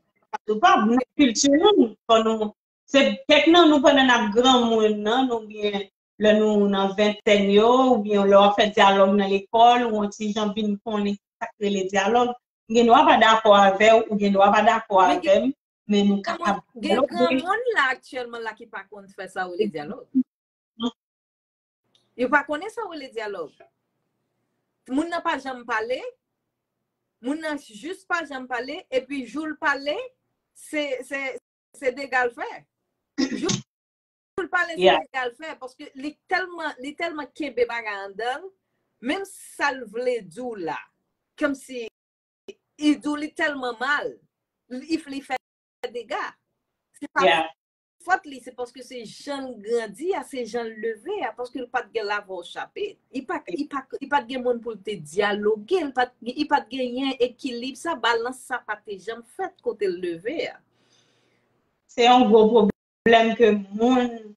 Ou pa nan kilti nou, fò nou, se kèk nan nou pandan n ap granmoun nan, nou byen lè nou nan ventèn yo, oubyen lè w ap fè dyalòg nan lekòl, ou yon ti jan vin konnen sa k rele dyalòg. M gen dwa pa dakò avè w, ou gen dwa pa dakò Men gen- avè m, men nou Kòman kapab gen dyaloge. Granmoun la aktyèlman la ki pa konn fè sa w rele dyalòg. Yo pa konnen sa w rele dyalòg. Moun nan pa janm pale, moun nan jis pa janm pale, epi jou l pale, se, se, se dega l fè. Jou l pale, se Yeah. dega l fè, paske li tèlman, li tèlman kenbe bagay anndan l, menm sa l vle di w la, kòmsi li di w li tèlman mal, li, li fè dega. Se pa Yeah. fòt li, se paske se jan l grandi a, se jan l leve a, paske l pa t gen lavwa w chape. Li pa, li pa, li pa t gen moun pou l te dyaloge, li pa t, li pa t genyen ekilib sa, balans sa pa te janm fèt kote l leve a. Se yon gwo pwoblèm ke moun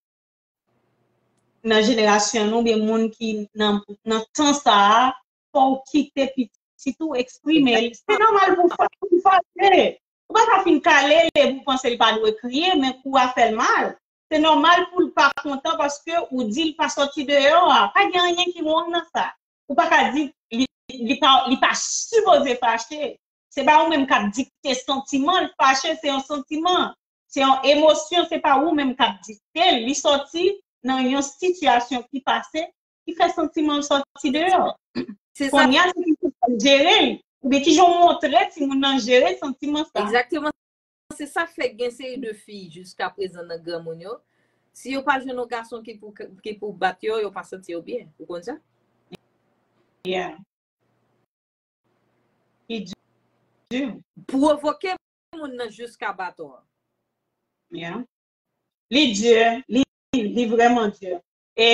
nan jenerasyon nou, oubyen moun ki nan, nan tan sa a, fò w kite pitit ou eksprime l. Se nòmal pou fa- pou fache. Ou pa ka fin kale l epi w panse l pa dwe kriye, men kou a fè l mal. Se nòmal pou l pa kontan paske ou di l pa sòti deyò a. Pa gen anyen ki wrong nan sa. Ou pa ka di li, li pa, li pa sipoze fache. Se pa ou menm k ap dikte santiman l. Fache se yon santiman. Se yon emosyon, se pa ou menm k ap dikte l. Li sòti nan yon sitiyasyon ki pase, ki fè santiman l sòti deyò. Se sa. Kounye a, se ki pou fè l jere l. Oubyen ki jan w montre timoun nan jere santiman sa. Egzakteman. Se sa k fè gen seri de fi jiska prezan nan granmoun yo. Si yo pa jwenn yon gason ki pou, ki pou bat yo, yo pa santi yo byen. Ou konn sa? Yeah. Ki di. Pwovoke moun nan jiska baton an. Yeah. Li di, li, li vrèman di. E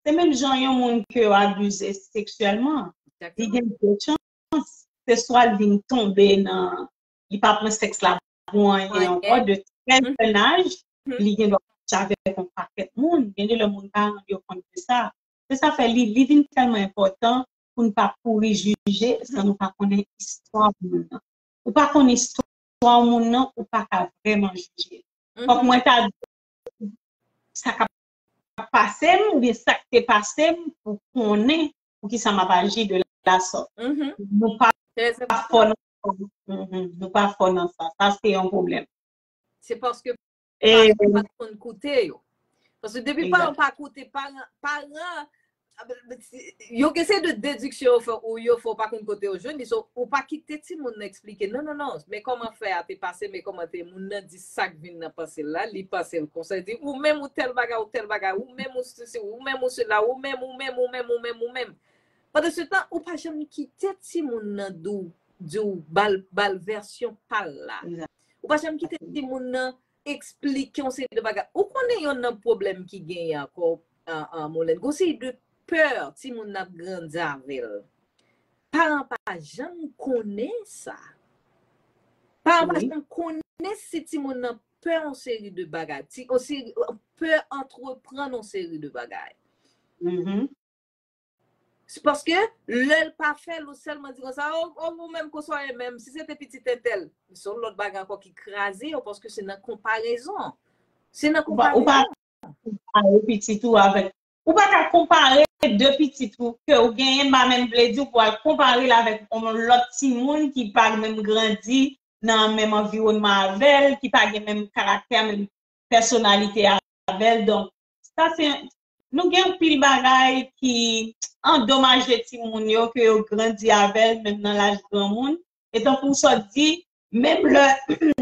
se menm jan yon moun ke yo abize seksyèlman, li gen de chans, se swa l vin tonbe nan, li pa pran sèks la pou anyen ankò, de trè jèn aj, li gen dwa kouche avèk yon pakèt moun, gen de lè moun pa rann yo kont de sa. Se sa fè li, li vin tèlman enpòtan pou n pa kouri jije san nou pa konnen istwa moun nan. Ou pa konn istwa moun nan, ou pa ka vrèman jije. Fòk mwen ta di sa k ap pase m, oubyen sa k te pase m, pou konnen poukisa m ap aji de la sòt. Nou pa fò nan sa. Nou pa fò nan sa. Sa, se yon pwoblèm. Se paske paran pa konn koute yo. Paske depi paran pa koute, paran, paran, yo gen seri de dediksyon yo fè, ou yo fè, ou pa konn kote yo jwenn li. So, ou pa kite timoun nan eksplike. Non, non, non. Men kòman fè a te pase, men kòman te moun nan di sa k vin nan panse l la, li panse l konsa, li di, ou menm ou tèl bagay, ou tèl bagay, ou menm ou sesi, ou menm ou sela, ou menm, ou menm, ou menm, ou menm, ou menm. Pandan se tan, ou pa janm kite timoun nan di w, di w ba l, ba l vèsyon pa l la. Ou pa janm kite timoun nan eksplike yon seri de bagay. Ou konnen yon nan pwoblèm ki genyen ankò, an, an, Molène, gon seri de pè timoun nan ap grandi avè l. Paran pa janm konnen sa. Paran pa janm konnen si timoun nan pè yon seri de bagay. Ti, yon seri, pè antreprann yon seri de bagay. Se paske lè l pa fè l, ou sèlman di konsa, o, o, ou menm konsa w ye menm, si se te pitit entèl, se yon lòt bagay ankò ki kraze yo, paske se nan konparezon. Se nan konparezon. Ou pa ka konpare pitit ou avèk, ou pa ka konpare de pitit ou ke ou genyen, m pa menm vle di w pou al konpare l avèk yon lòt timoun ki pa menm grandi nan menm anviwònman avè l, ki pa gen menm karaktè, menm pèsonalite avè l. Donk, sa se, nou gen anpil bagay ki andomaje timoun yo, ke yo grandi avè l, menm nan laj granmoun. E tankou sa w di, menm lè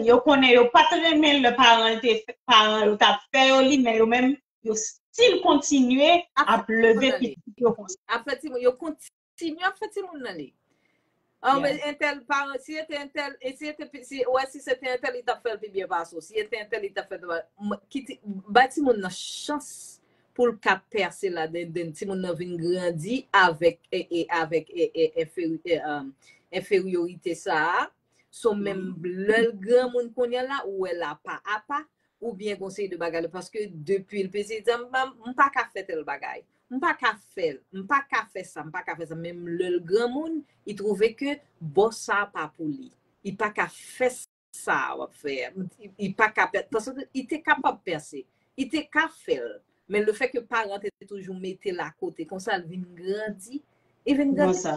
yo konnen yo pa t renmen lè paran l te, paran yo t ap fè yo li, men yo menm, yo still kontinye ap leve pitit yo konsa. Ap fè timoun, yo kontinye ap fè timoun nan li. An, men entèl paran, si e te entèl, e si e te, si, wè, si se te entèl, li t ap fè l pi byen pase w. Si e te entèl, li t ap fè l, m, kite, bay timoun nan chans pou l ka pèse ladan, then timoun nan vin grandi avèk, e, e, avèk, e, e, enferi-, e, um, enferyorite sa a. So, menm lè l granmoun kounye a la, ou wè l apa apa, oubyen gon seri de bagay la, paske depi l piti, li di, "M pa, m pa ka fè tèl bagay. M pa ka fè l. M pa ka fè sa, m pa ka fè sa." Menm lè l granmoun, li twouve ke bò sa a pa pou li. Li pa ka fè sa a w ap fè a. Li, li pa ka pè-, paske li te kapab pèse. Li te ka fè l. Men lefètke paran te toujou mete l akote, konsa l vin grandi. Li vin grandi.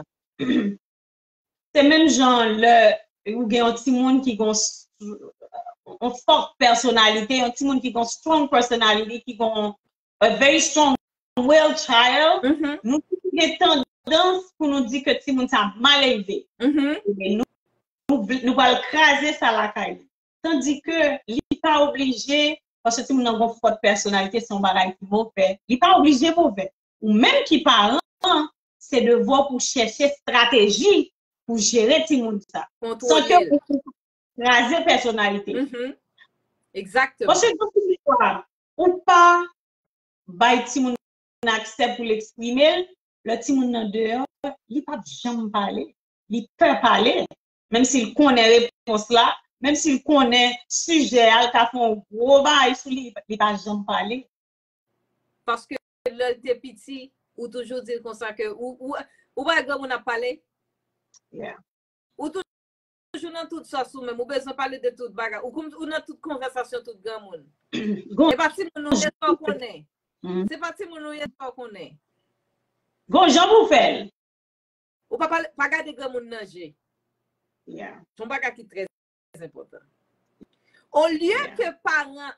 Se menm jan lè ou gen yon timoun ki gen yon s-, yon fòk pèsonalite, yon timoun ki gen yon strong personality, ki gen yon, a very strong will child, nou toujou gen tandans pou nou di ke timoun sa mal elve. E nou, nou, nou pral kraze sa lakay li. Tandi ke li pa oblije, paske timoun nan gen yon fòt pèsonalite, se yon bagay ki move. Li pa oblije move. Ou menm ki paran, se devwa w pou chèche estrateji pou jere timoun sa. San ke ou, ou kraze pèsonalite. Paske, ankò yon fwa, ou pa bay timoun aksè pou l eksprime l, lè timoun nan deyò, li p ap janm pale. Li pè pale. Menm si l konnen repons la, menm si l konnen sijè a, l ka fè yon gwo bagay sou li, li pa janm pale. Paske lè l te piti, ou toujou di l konsa ke ou, ou, ou pa wè granmoun ap pale? Ou toujou nan tout sòs ou menm, ou bezwen pale de tout bagay. Ou, ou nan tout konvèsasyon tout granmoun. E pa timoun ou ye sa w konnen. Se pa timoun ou ye sa w konnen. Gon jan pou fè l. Ou pa pale, pa gade granmoun nan je. Se yon bagay ki trè enpòtan. Olye ke paran,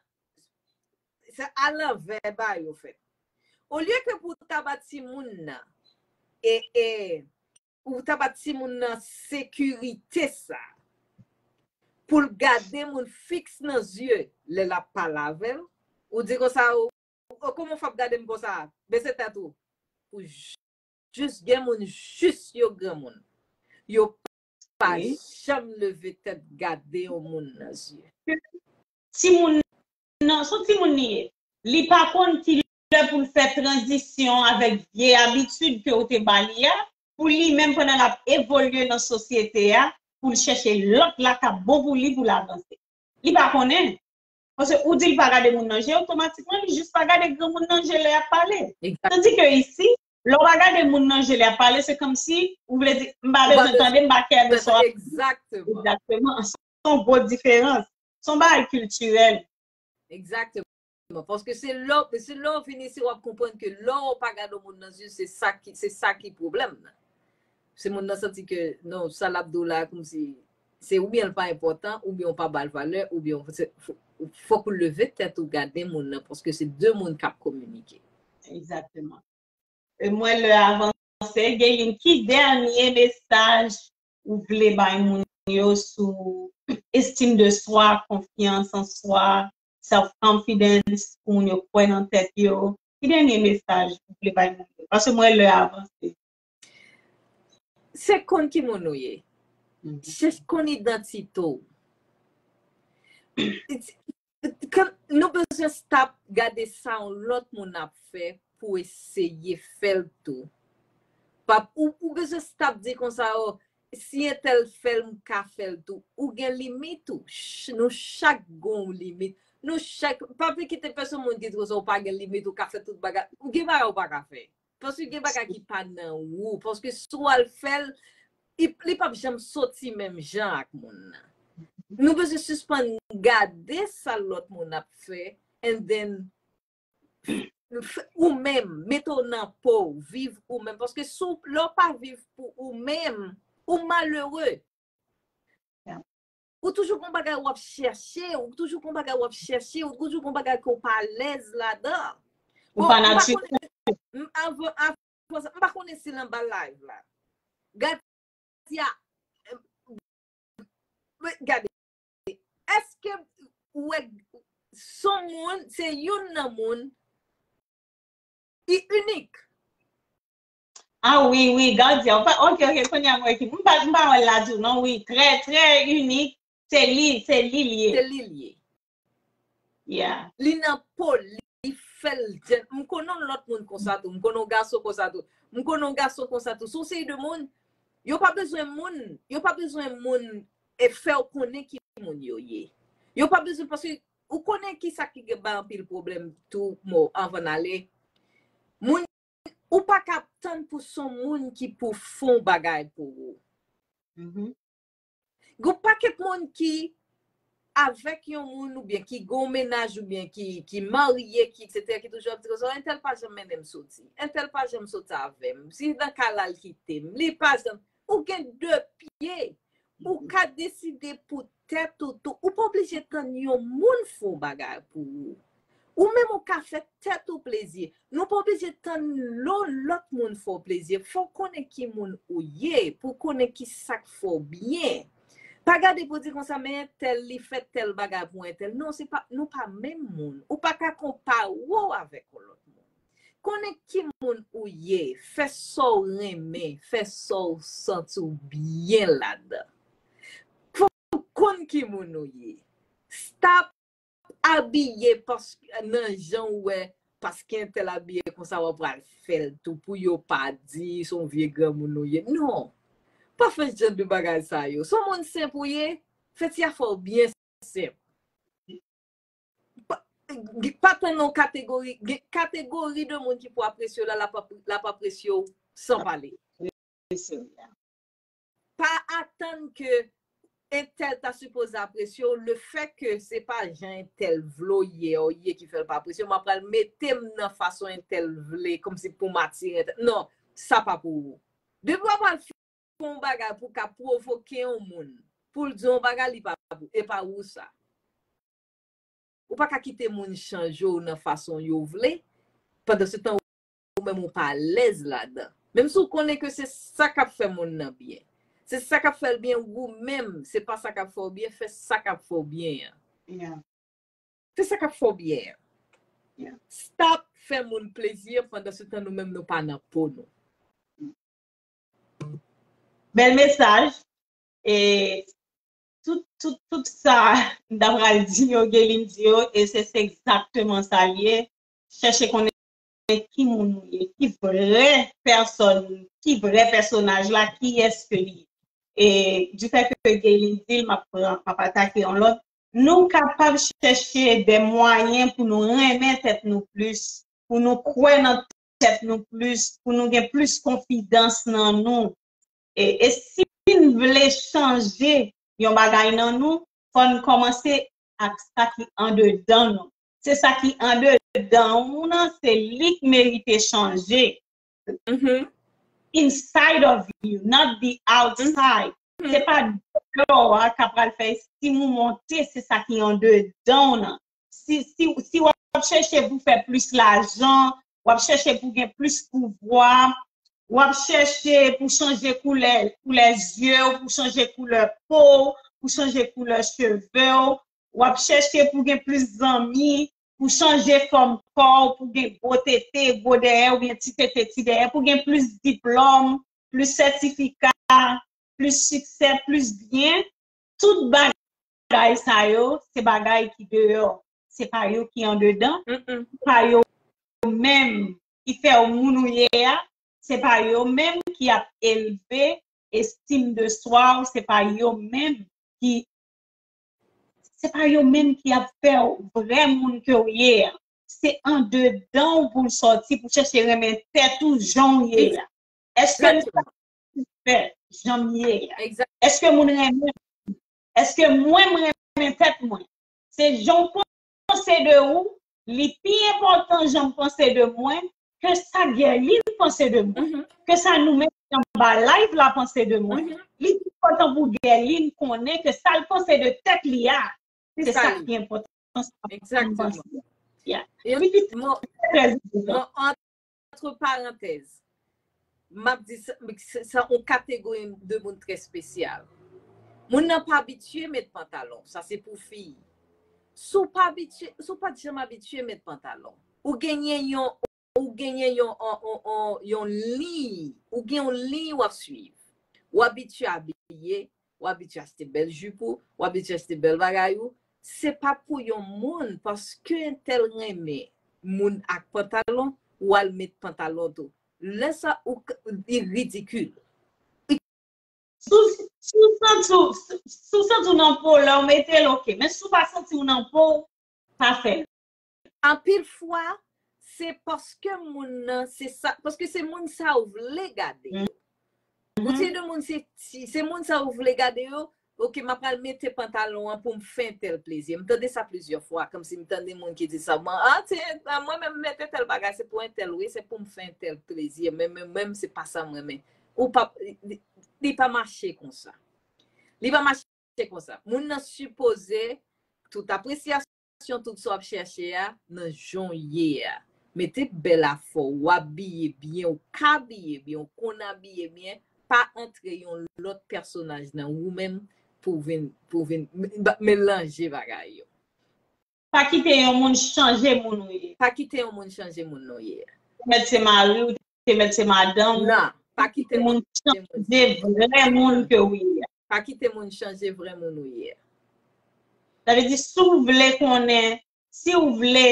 se alanvè bagay yo fèt. Olye ke pou w ta ba timoun nan, e, e, ou ta ba timoun nan sekirite sa, pou l gade moun fiks nan zye lè l ap pale avè l, ou di konsa, o, o, kòman w fè ap gade m konsa? Bese tèt ou. Pou jis gen moun, jis yo granmoun. Yo pa janm leve tèt gade yon moun nan zye. Timoun nan, se yon timoun li ye. Li pa konn ki lè pou l fè tranzisyon avèk vye abitid ke w te ba li a, pou li menm pandan l ap evolye nan sosyete a, pou l chèche lòt la k ap bon pou li, pou l avanse. Li pa konnen. Paske ou di l pa gade moun nan je, otomatikman, li jis pa gade granmoun nan je lè y ap pale. Tandi ke isi, lè w pa gade moun nan je lè y ap pale, se kòmsi ou vle di, "M pa bezwen tande, m pa kè de sa w ap di." Egzakteman. Se yon gwo diferans. Se yon bagay kiltirèl. Egzakteman. Paske se lè, se lè w vin isi, w ap konprann ke lè w pa gade yon moun nan zye, se sa ki, se sa ki pwoblèm nan. Se moun nan santi ke, non, sa l ap di w la, kòmsi, se oubyen l pa enpòtan, oubyen w pa ba l valè, oubyen w, se, fò, fòk ou leve tèt ou gade moun nan, paske se de moun k ap kominike. Egzakteman. E mwen lè avanse, Gaylene, ki dènye mesaj ou vle bay moun yo sou estime de soi, konfyans an swa, self-confidence, pou moun yo kwè nan tèt yo? Ki dènye mesaj ou vle bay moun yo? Paske mwen lè avanse. Se konn ki moun ou ye. Chèche konn idantite w. Kan nou bezwen stop gade sa yon lòt moun ap fè pou eseye fè l tou. Pap, ou, ou bezwen stop di konsa, oh, si entèl fè l, m ka fè l tou. Ou gen limit ou. Ch- Nou chak gon limit. Nou chak, pa vle kite pèsonn moun di konsa ou pa gen limit, ou ka fè tout bagay. Ou gen bagay ou pa ka fè. Paske gen bagay ki pa nan ou. Paske si w al fè l, li, li p ap janm soti menm jan ak moun nan. Nou bezwen sispann gade sa lòt moun ap fè, and then, ou menm, mete w nan po w, viv ou menm. Paske si w, lè w pa viv pou ou menm, ou malere. Ou toujou gon bagay w ap chèche, ou toujou gon bagay w ap chèche, ou toujou gon bagay ke w pa alèz ladan. Ou pa natirèl. M, avan, avan sa, m pa konnen si l anba live la. Gad, ya, gade, èske ou wè son moun, se youn nan moun, li inik. Ah wi, wi, Gadia. Ok, ok, kounye a mwen ki. M pa, m pa wè l la di w non, wi. Trè, trè inik. Se li, se li l ye. Se li l ye. Yeah. Li nan po, li fè l djèn. M konnen yon lòt moun konsa tou. M konnen yon gason konsa tou. M konnen yon gason konsa tou. Se yon seri de moun, yo pa bezwen moun, yo pa bezwen moun e fè w konnen ki moun yo ye. Yo pa bezwen, paske ou konnen ki sa ki gen bay anpil pwoblèm tou, mo, anvan n ale. Moun, ou pa ka tann pou son moun ki pou fè yon bagay pou ou. Mhm. Gon pakèt moun ki avèk yon moun oubyen ki gon mennaj oubyen ki, ki marye, ki, et cetera, ki toujou ap di konsa, entèl pa janm mennen m soti, entèl pa janm soti avè m, si nan kay la l kite m, li pa janm, ou gen de pye, ou ka deside pou tèt ou tou, ou pa oblije tann yon moun fè yon bagay pou ou. Ou menm ou ka fè tèt ou plezi. Nou pa oblije tann lò lòt moun fè w plezi. Fò w konnen ki moun ou ye, pou w konnen ki sa k fè w byen. Pa gade pou di konsa, men entèl, li fè tèl bagay pou entèl. Non, se pa, nou pa menm moun. Ou pa ka konpare w avèk yon lòt moun. Konnen ki moun ou ye, fè sa w renmen, fè sa w santi w byen ladan. Fò w konn ki moun ou ye. Stop abiye paske nan jan w wè, paske entèl abiye konsa w ap pral fè l tou pou yo pa di se yon vye granmoun ou ye. Non. Pa fè jan de bagay sa yo. Se yon moun senp ou ye, fè ti afè w byen senp. Pa, pa tann yon kategori, gen kategori de moun ki pou apresye w la, l ap, l ap apresye w san pale. Pa atann ke entèl ta sipoze apresye w, le fè ke se pa jan entèl vle w ye, w ye ki fè l pa apresye w, m ap pral mete m nan fason entèl vle, kòmsi pou m atire entèl. Non, sa pa pou ou. Depi w ap al fè yon bagay pou w ka pwovoke yon moun, pou l di yon bagay, li pa pou, e pa ou sa. Ou pa ka kite moun chanje w nan fason yo vle, pandan se tan ou menm ou pa alèz ladan. Menm si w konnen ke se sa k ap fè moun nan byen. Se sa k ap fè l byen ou menm, se pa sa k ap fè w byen, fè sa k ap fè w byen an. Yeah. Fè sa k ap fè w byen an. Yeah. Stop fè moun plezi pandan se tan nou menm nou pa nan po nou. Bèl mesaj. E tout, tout, tout sa m ta pral di yo, Gelin di yo, e se, se egzakteman sa l ye. Chèche konnen ki moun ou ye, ki vrè pèsòn, ki vrè pèsonaj la, kiyès ke li ye. E du fait que Gelin di l, m ap pran, m ap atake yon lòt. Nou kapab chèche de mwayen pou nou renmen tèt nou plis, pou nou kwè nan tèt nou plis, pou nou gen plis konfidans nan nou. E, e si n vle chanje yon bagay nan nou, fò n kòmanse ak sa ki andedan nou. Se sa ki andedan ou nan, se li k merite chanje. Mhm. Inside of you, not the outside. Se pa deyò a k ap pral fè estime ou monte, se sa ki andedan w nan. Si, si, si w ap chèche pou fè plis lajan, w ap chèche pou gen plis pouvwa, w ap chèche pou chanje koulè, koulè zye w, pou chanje koulè po w, pou chanje koulè cheve w, w ap chèche pou gen plis zanmi, pou chanje fòm kò w, pou gen gwo tete, gwo dèyè, oubyen ti tete, ti dèyè, pou gen plis diplòm, plis sètifika, plis siksè, plis byen. Tout bagay sa yo, se bagay ki deyò. se pa yo ki andedan, se pa yo menm ki fè w moun ou ye a, se pa yo menm ki ap elve estim de swa w, se pa yo menm ki se pa yo menm ki ap fè w vrè moun ke w ye a. Se andedan w pou l sòti, pou chèche renmen tèt ou jan w ye a. Èske m satisfè jan m ye a? Èske moun renmen m? Èske mwen m renmen tèt mwen? Se jan w panse de ou, li pi enpòtan jan m panse de mwen ke sa Guerline panse de mwen, ke sa nou menm ki anba live la panse de mwen. Li pi enpòtan pou Guerline konnen ke sa l panse de tèt li a, se sa ki enpòtan, sa pou m panse. Yeah. Li pi trè enpòtan. Entre parenthèses, m ap di sa, se yon kategori de moun trè espesyal. Moun nan pa abitye met pantalon, sa se pou fi. Si w pa abitye, si w pa t janm abitye met pantalon, ou genyen yon, ou genyen yon, yon, yon, yon liy, ou gen yon liy w ap swiv. Ou abitye abiye, ou abitye achte bèl jip ou, ou abitye achte bèl bagay ou, se pa pou yon moun, paske entèl renmen moun ak pantalon, ou al met pantalon tou. Lè sa, ou, li ridikil. Si w santi w nan po, lè w mete l, oke. Men si w pa santi w nan po, pa fè l. Anpil fwa, se paske moun nan, se sa, paske se moun sa ou vle gade yo. Ou se de moun, se ti, se moun sa ou vle gade yo, oke, m ap pral mete pantalon an pou m fè entèl plezi. M tande sa plizyè fwa, kòmsi m tande moun ki di sa. Mwen, ah, se, ah, mwen menm mete tèl bagay, se pou entèl, wi, se pou m fè entèl plezi. Men, men, menm se pa sa mwen, men. Ou pa, li, li pa mache konsa. Li pa mache konsa. Moun nan sipoze, tout apresyasyon, tout sa w ap chèche a, nan jan w ye a. Mete bèl afè w, w abiye byen, ou ka abiye byen, ou konn abiye byen, pa antre yon lòt pèsonaj nan ou menm pou vin, pou vin melanje bagay yo. Pa kite yon moun chanje moun ou ye. Pa kite yon moun chanje moun nou ye. Ou te mèt se mari w, ou te mèt se madanm ou. Non, pa kite moun chanje vrè moun ke ou ye a. Pa kite moun chanje vrè moun ou ye a. Sa vle di, si w vle konnen, si w vle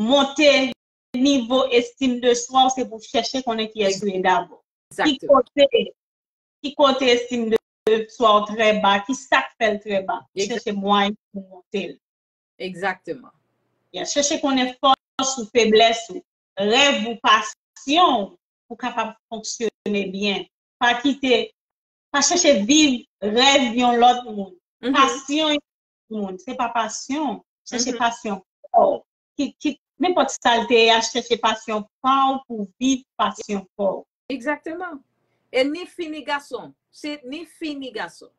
monte nivo estim de swa w, se pou w chèche konnen kiyès ou ye dabò. Ki kote, ki kote estim de swa w trè ba, ki sa k fè l trè ba. Chèche mwayen pou w monte l. Egzakteman. Ya, chèche konnen fòs ou, feblès ou, rèv ou, pasyon w, pou w kapab fonksyone byen. Pa kite, pa chèche viv rèv yon lòt moun, pasyon yon lòt moun. Se pa pasyon, chèche pasyon pa w. Ki, ki, nenpòt sa l te ye a, chèche pasyon pa w pou viv pasyon pa w. Egzakteman. E ni fi ni gason. Se ni fi ni gason.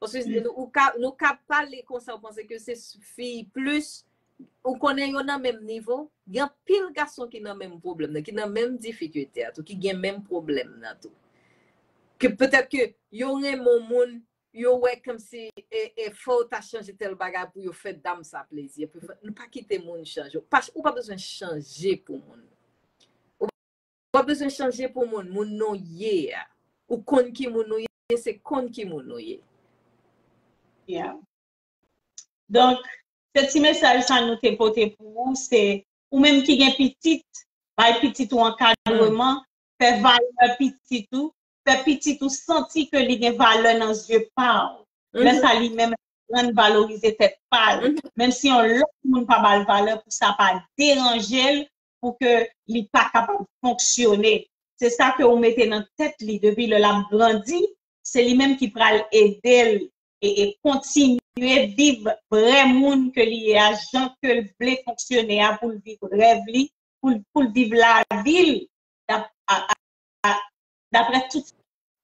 Paske nou ka, nou ka pale konsa, ou panse ke se fi plis, ou konnen yo nan menm nivo. Gen anpil gason ki nan menm pwoblèm nan, ki nan menm difikilte a tou, ki gen menm pwoblèm nan tou. Ke petèt ke yo renmen yon moun, yo wè kòmsi e, e fò w ta chanje tèl bagay pou yo fè dam sa plezi. Epi fò, nou pa kite moun chanje. Ou pa, ou pa bezwen chanje pou moun. Ou pa bezwen chanje pou moun. Moun nou ye a. Ou konn ki moun ou ye, se konn ki moun ou ye. Yeah. Donk, se ti mesaj sa nou te pote pou ou, se ou menm ki gen pitit, bay pitit ou ankadreman, fè valè pitit ou, fè pitit ou santi ke li gen valè nan zye pa w. Lè sa li menm aprann valorize tèt pa l. Menm si yon lòt moun pa ba l valè, pou sa pa deranje l, pou ke li pa kapab fonksyone. Se sa ke ou mete nan tèt li depi lè l ap grandi, se li menm ki pral ede l e, e kontinye viv vrè moun ke li ye a, jan ke l vle fonksyone a, pou l viv rèv li, pou l, pou l viv lavi l dap-, a, a, a, daprè tout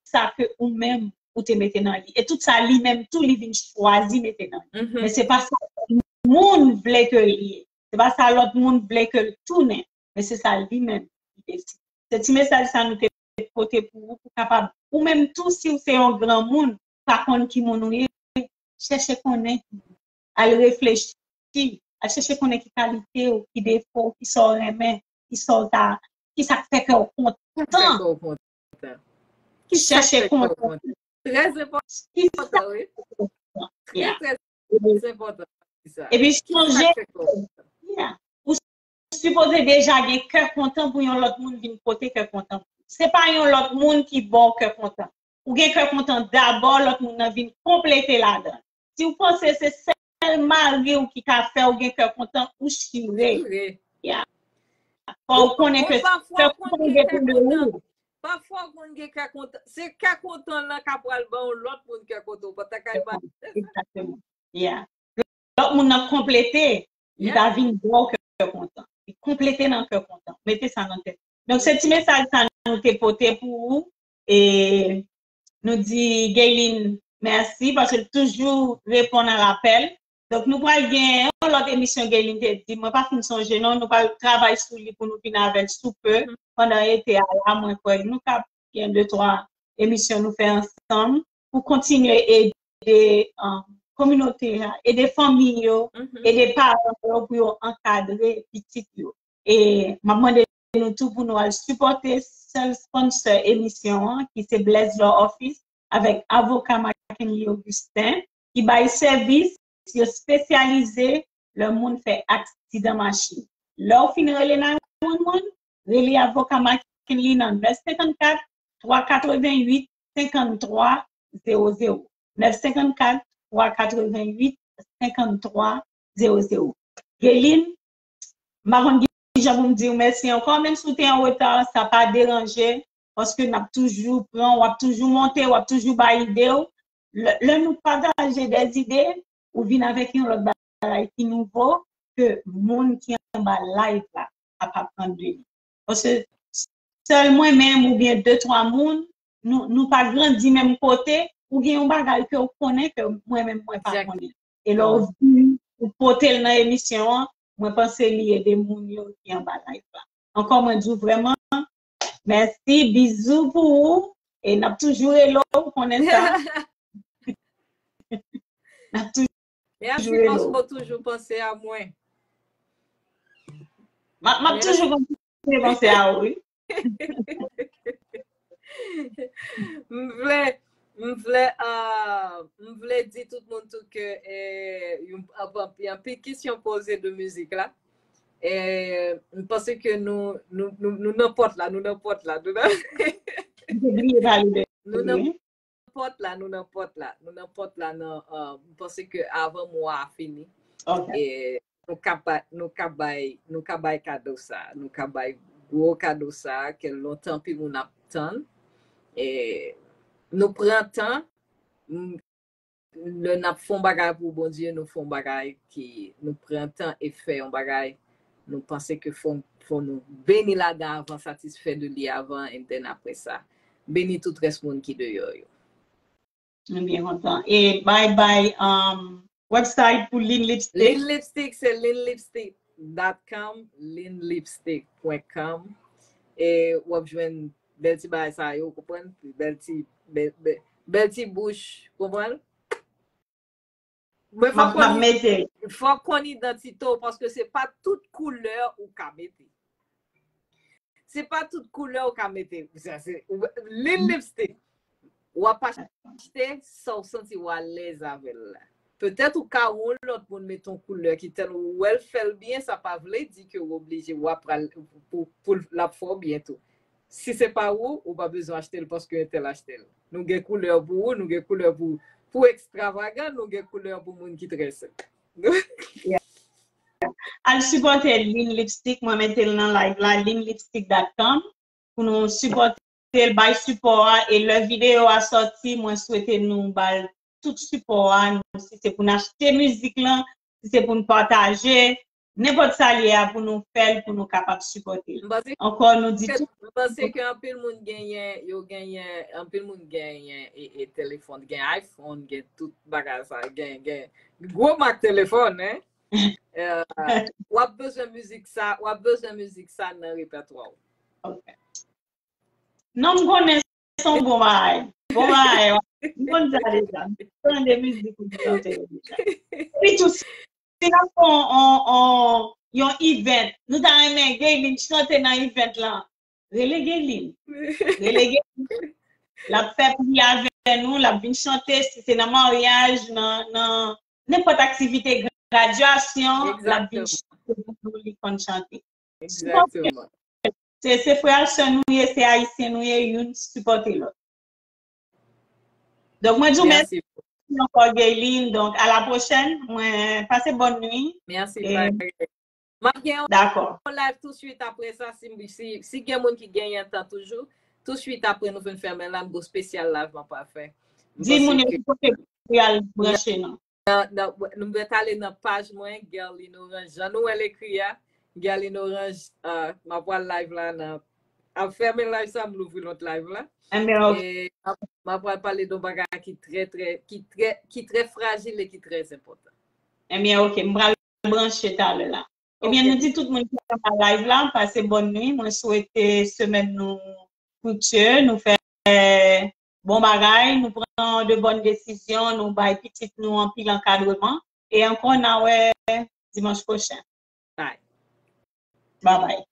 sa ke ou menm ou te mete nan li. E tout sa li menm tou li vin chwazi mete nan li. Men se pa sa moun vle ke li ye. Se pa sa lòt moun vle ke l tounen. Men se sa li menm li deside. Se ti mesaj sa nou te pote pou ou, pou kapab, ou menm tou, si w se yon granmoun, pa konn ki moun ou ye, chèche konnen, al reflechi, al chèche konnen ki kalite w, ki defo w, ki sa w renmen, ki sa w ta, ki sa k fè kè w kontan. Chèche konnen. Trè enpòtan, wi. Trè, trè enpòtan. Epi sonje, yeah, ou sipoze deja gen kè kontan pou yon lòt moun vin pote kè kontan. Se pa yon lòt moun ki ba w kè kontan. Ou gen kè kontan dabò, lòt moun nan vin konplete ladan. Si w panse se sèl mari w ki ka fè w gen kè kontan, ou chire. Yeah. Fò w konnen ke kè kontan depann de ou. Pafwa w konn gen kè kontan. Se kè kontan nan ka pral ban yon lòt moun kè kontan. Ou pa ta ka imajine sa. Egzakteman. Yeah. Lòt moun nan konplete, li ta vin ba w kè kontan. Li konplete nan kè kontan. Mete sa nan tèt. Donk, se ti mesaj sa nou te pote pou ou. E nou di Gaylene mèsi paske l toujou reponn a lapèl. Donk, nou pral gen yon lòt emisyon Gaylene te di. Mwen pa fin sonje non. Nou pral travay sou li pou nou vin avè l sou pe. Pandan ete a la, mwen kwè nou ka gen de twa emisyon nou fè ansanm pou kontinye ede um, kominote a, ede fanmi yo, ede paran yo pou yo ankadre pitit yo. E m ap mande nou tou pou nou al sipòte sèl sponsor emisyon an, ki se Blaise Law Office, avèk avoka Mackenly Augustin, ki bay sèvis, yo espesyalize lè moun fè aksidan machin. Lè w fin rele nine one one, rele avoka Mackenly nan nèf senkannkat, twa katrevenn uit, senkanntwa zewo zewo. Nèf senkannkat, twa katrevenn uit, senkanntwa zewo zewo. Gaylene, m pa konn ki jan pou m di w mèsi ankò, menm si w te an reta, sa pa deranje, paske n ap toujou pran, w ap toujou monte, w ap toujou bay ide w. Lè, lè nou pataje dèzide, ou vin avèk yon lòt bagay ki nouvo, ke moun ki anba live la ap aprann de li. Paske sèl mwen menm oubyen de twa moun, nou, nou pa grandi menm kote, ou gen yon bagay ke w konnen ke mwen menm mwen pa konnen. E lè w vin, ou pote l nan emisyon an, mwen panse li ede moun yo ki anba live la. Ankò, mwen di w vrèman mèsi, bizou pou ou, e n ap toujou rele w, ou konnen sa. N ap toujou rele w. Mèsi paske w toujou panse a mwen. M ap, m ap toujou kontinye panse a ou, wi. M vle, m vle, ah, m vle di tout moun tou ke, eh, yon, anpil, anpil kesyon poze de mizik la. Eh, m panse ke nou, nou, nou, nou nan pòt la, nou nan pòt la, nou nan, nou nan pòt la, nou nan pòt la, nou nan pòt la, nan, ah, m panse ke avan mwa a fini, eh, nou ka ba-, nou ka bay, nou ka bay kado sa, nou ka bay gwo kado sa, ke lontan anpil moun ap tann. E nou pran tan, m, lè n ap fè yon bagay pou Bondye, nou fè yon bagay ki, nou pran tan e fè yon bagay, nou panse ke fò, fò nou beni ladan avan, satisfè de li avan, and then apre sa, beni tout rès moun ki deyò yo. Nou byen kontan. E bay, bay, um, website pou Lynn Lipstick. Lynn Lipstick, se lynn lipstick dot com, lynn lipstick dot com. E w ap jwenn bèl ti bagay sa yo, konprann? Bèl ti, bèl, bèl, bèl ti bouch, konprann? Men fòk w konn, fòk w konn idantite w, paske se pa tout koulè ou ka mete. Se pa tout koulè ou ka mete. Sa se, ou, lil lipstick. W ap achte sa w santi w alèz avè l la. Petèt ou ka wè yon lòt moun mete yon koulè ki tèl ou wè l fè l byen, sa pa vle di ke w oblije w ap pral pou, pou l ap fè w byen tou. Si se pa ou, ou pa bezwen achte l paske entèl achte l. Nou gen koulè pou ou, nou gen koulè pou, pou ekstravagan, nou gen koulè pou moun ki trè senp. Yeah. Al sipòte Lynn Lipstick, mwen mete l nan live la, lynn lipstick dot com, pou nou sipòte l, bay sipò a, e lè videyo a sòti, mwen swete nou ba l tout sipò a, nou, si se pou n achte mizik lan, si se pou n pataje, nenpòt sa l ye a pou nou fè l, pou nou kapab sipòte l. M panse, ankò, nou di ke, tout, m panse ke anpil moun genyen, yo genyen, anpil moun genyen e, e telefòn, gen iPhone, gen tout bagay sa, gen, gen gwo mak telefòn, hein? Eh, w ap bezwen mizik sa, w ap bezwen mizik sa nan repètwa w. Ok. Non, m konnen se yon bon bagay. Bon bagay, wi. M konn sa deja. M tande mizik ou chante yo deja. Epi tou, si, si n ap fè on, on, on, yon event, nou ta renmen Gaylin chante nan event lan. Rele Gaylin. Rele Gaylin. L ap fè pli avè nou, l ap vin chante, si se nan maryaj, nan, nan nenpòt aktivite gradyasyon, l ap vin chante pou nou, li konn chante. Sipòte. Se, se frè ak sè nou ye, se ayisyen nou ye, youn sipòte lòt. Donk, mwen di w mèsi ankò, Gaylene. Donk, à la prochaine. Mwen pase bòn nwi. Mèsi, Paris. M ap gen yon live tou swit apre sa, si, si, si gen moun ki genyen tan toujou, tou swit apre nou fin fèmen la, m gon spesyal live m ap fè. Di moun yo ki kote pou y al branche nan. Nan, nan, nou mèt ale nan paj mwen, Guerline Orange. Jan nou wè l ekri a, Guerline Orange, ah, m ap pral live la nan, ap fèmen live sa, m louvri lòt live la. Enben, ok. E m ap, m ap pral pale de yon bagay ki trè, trè, ki trè, ki trè frajil e ki trè enpòtan. Enben, ok, m pral branche talè la. Ebyen, nou di tout moun ki nan live la, pase bòn nwi. Mwen swete semèn nou friktye, nou fè bon bagay, nou pran de bòn desizyon, nou bay pitit nou anpil ankadreman. E ankò, n a wè dimanch pwochen. Bye. Bye bye.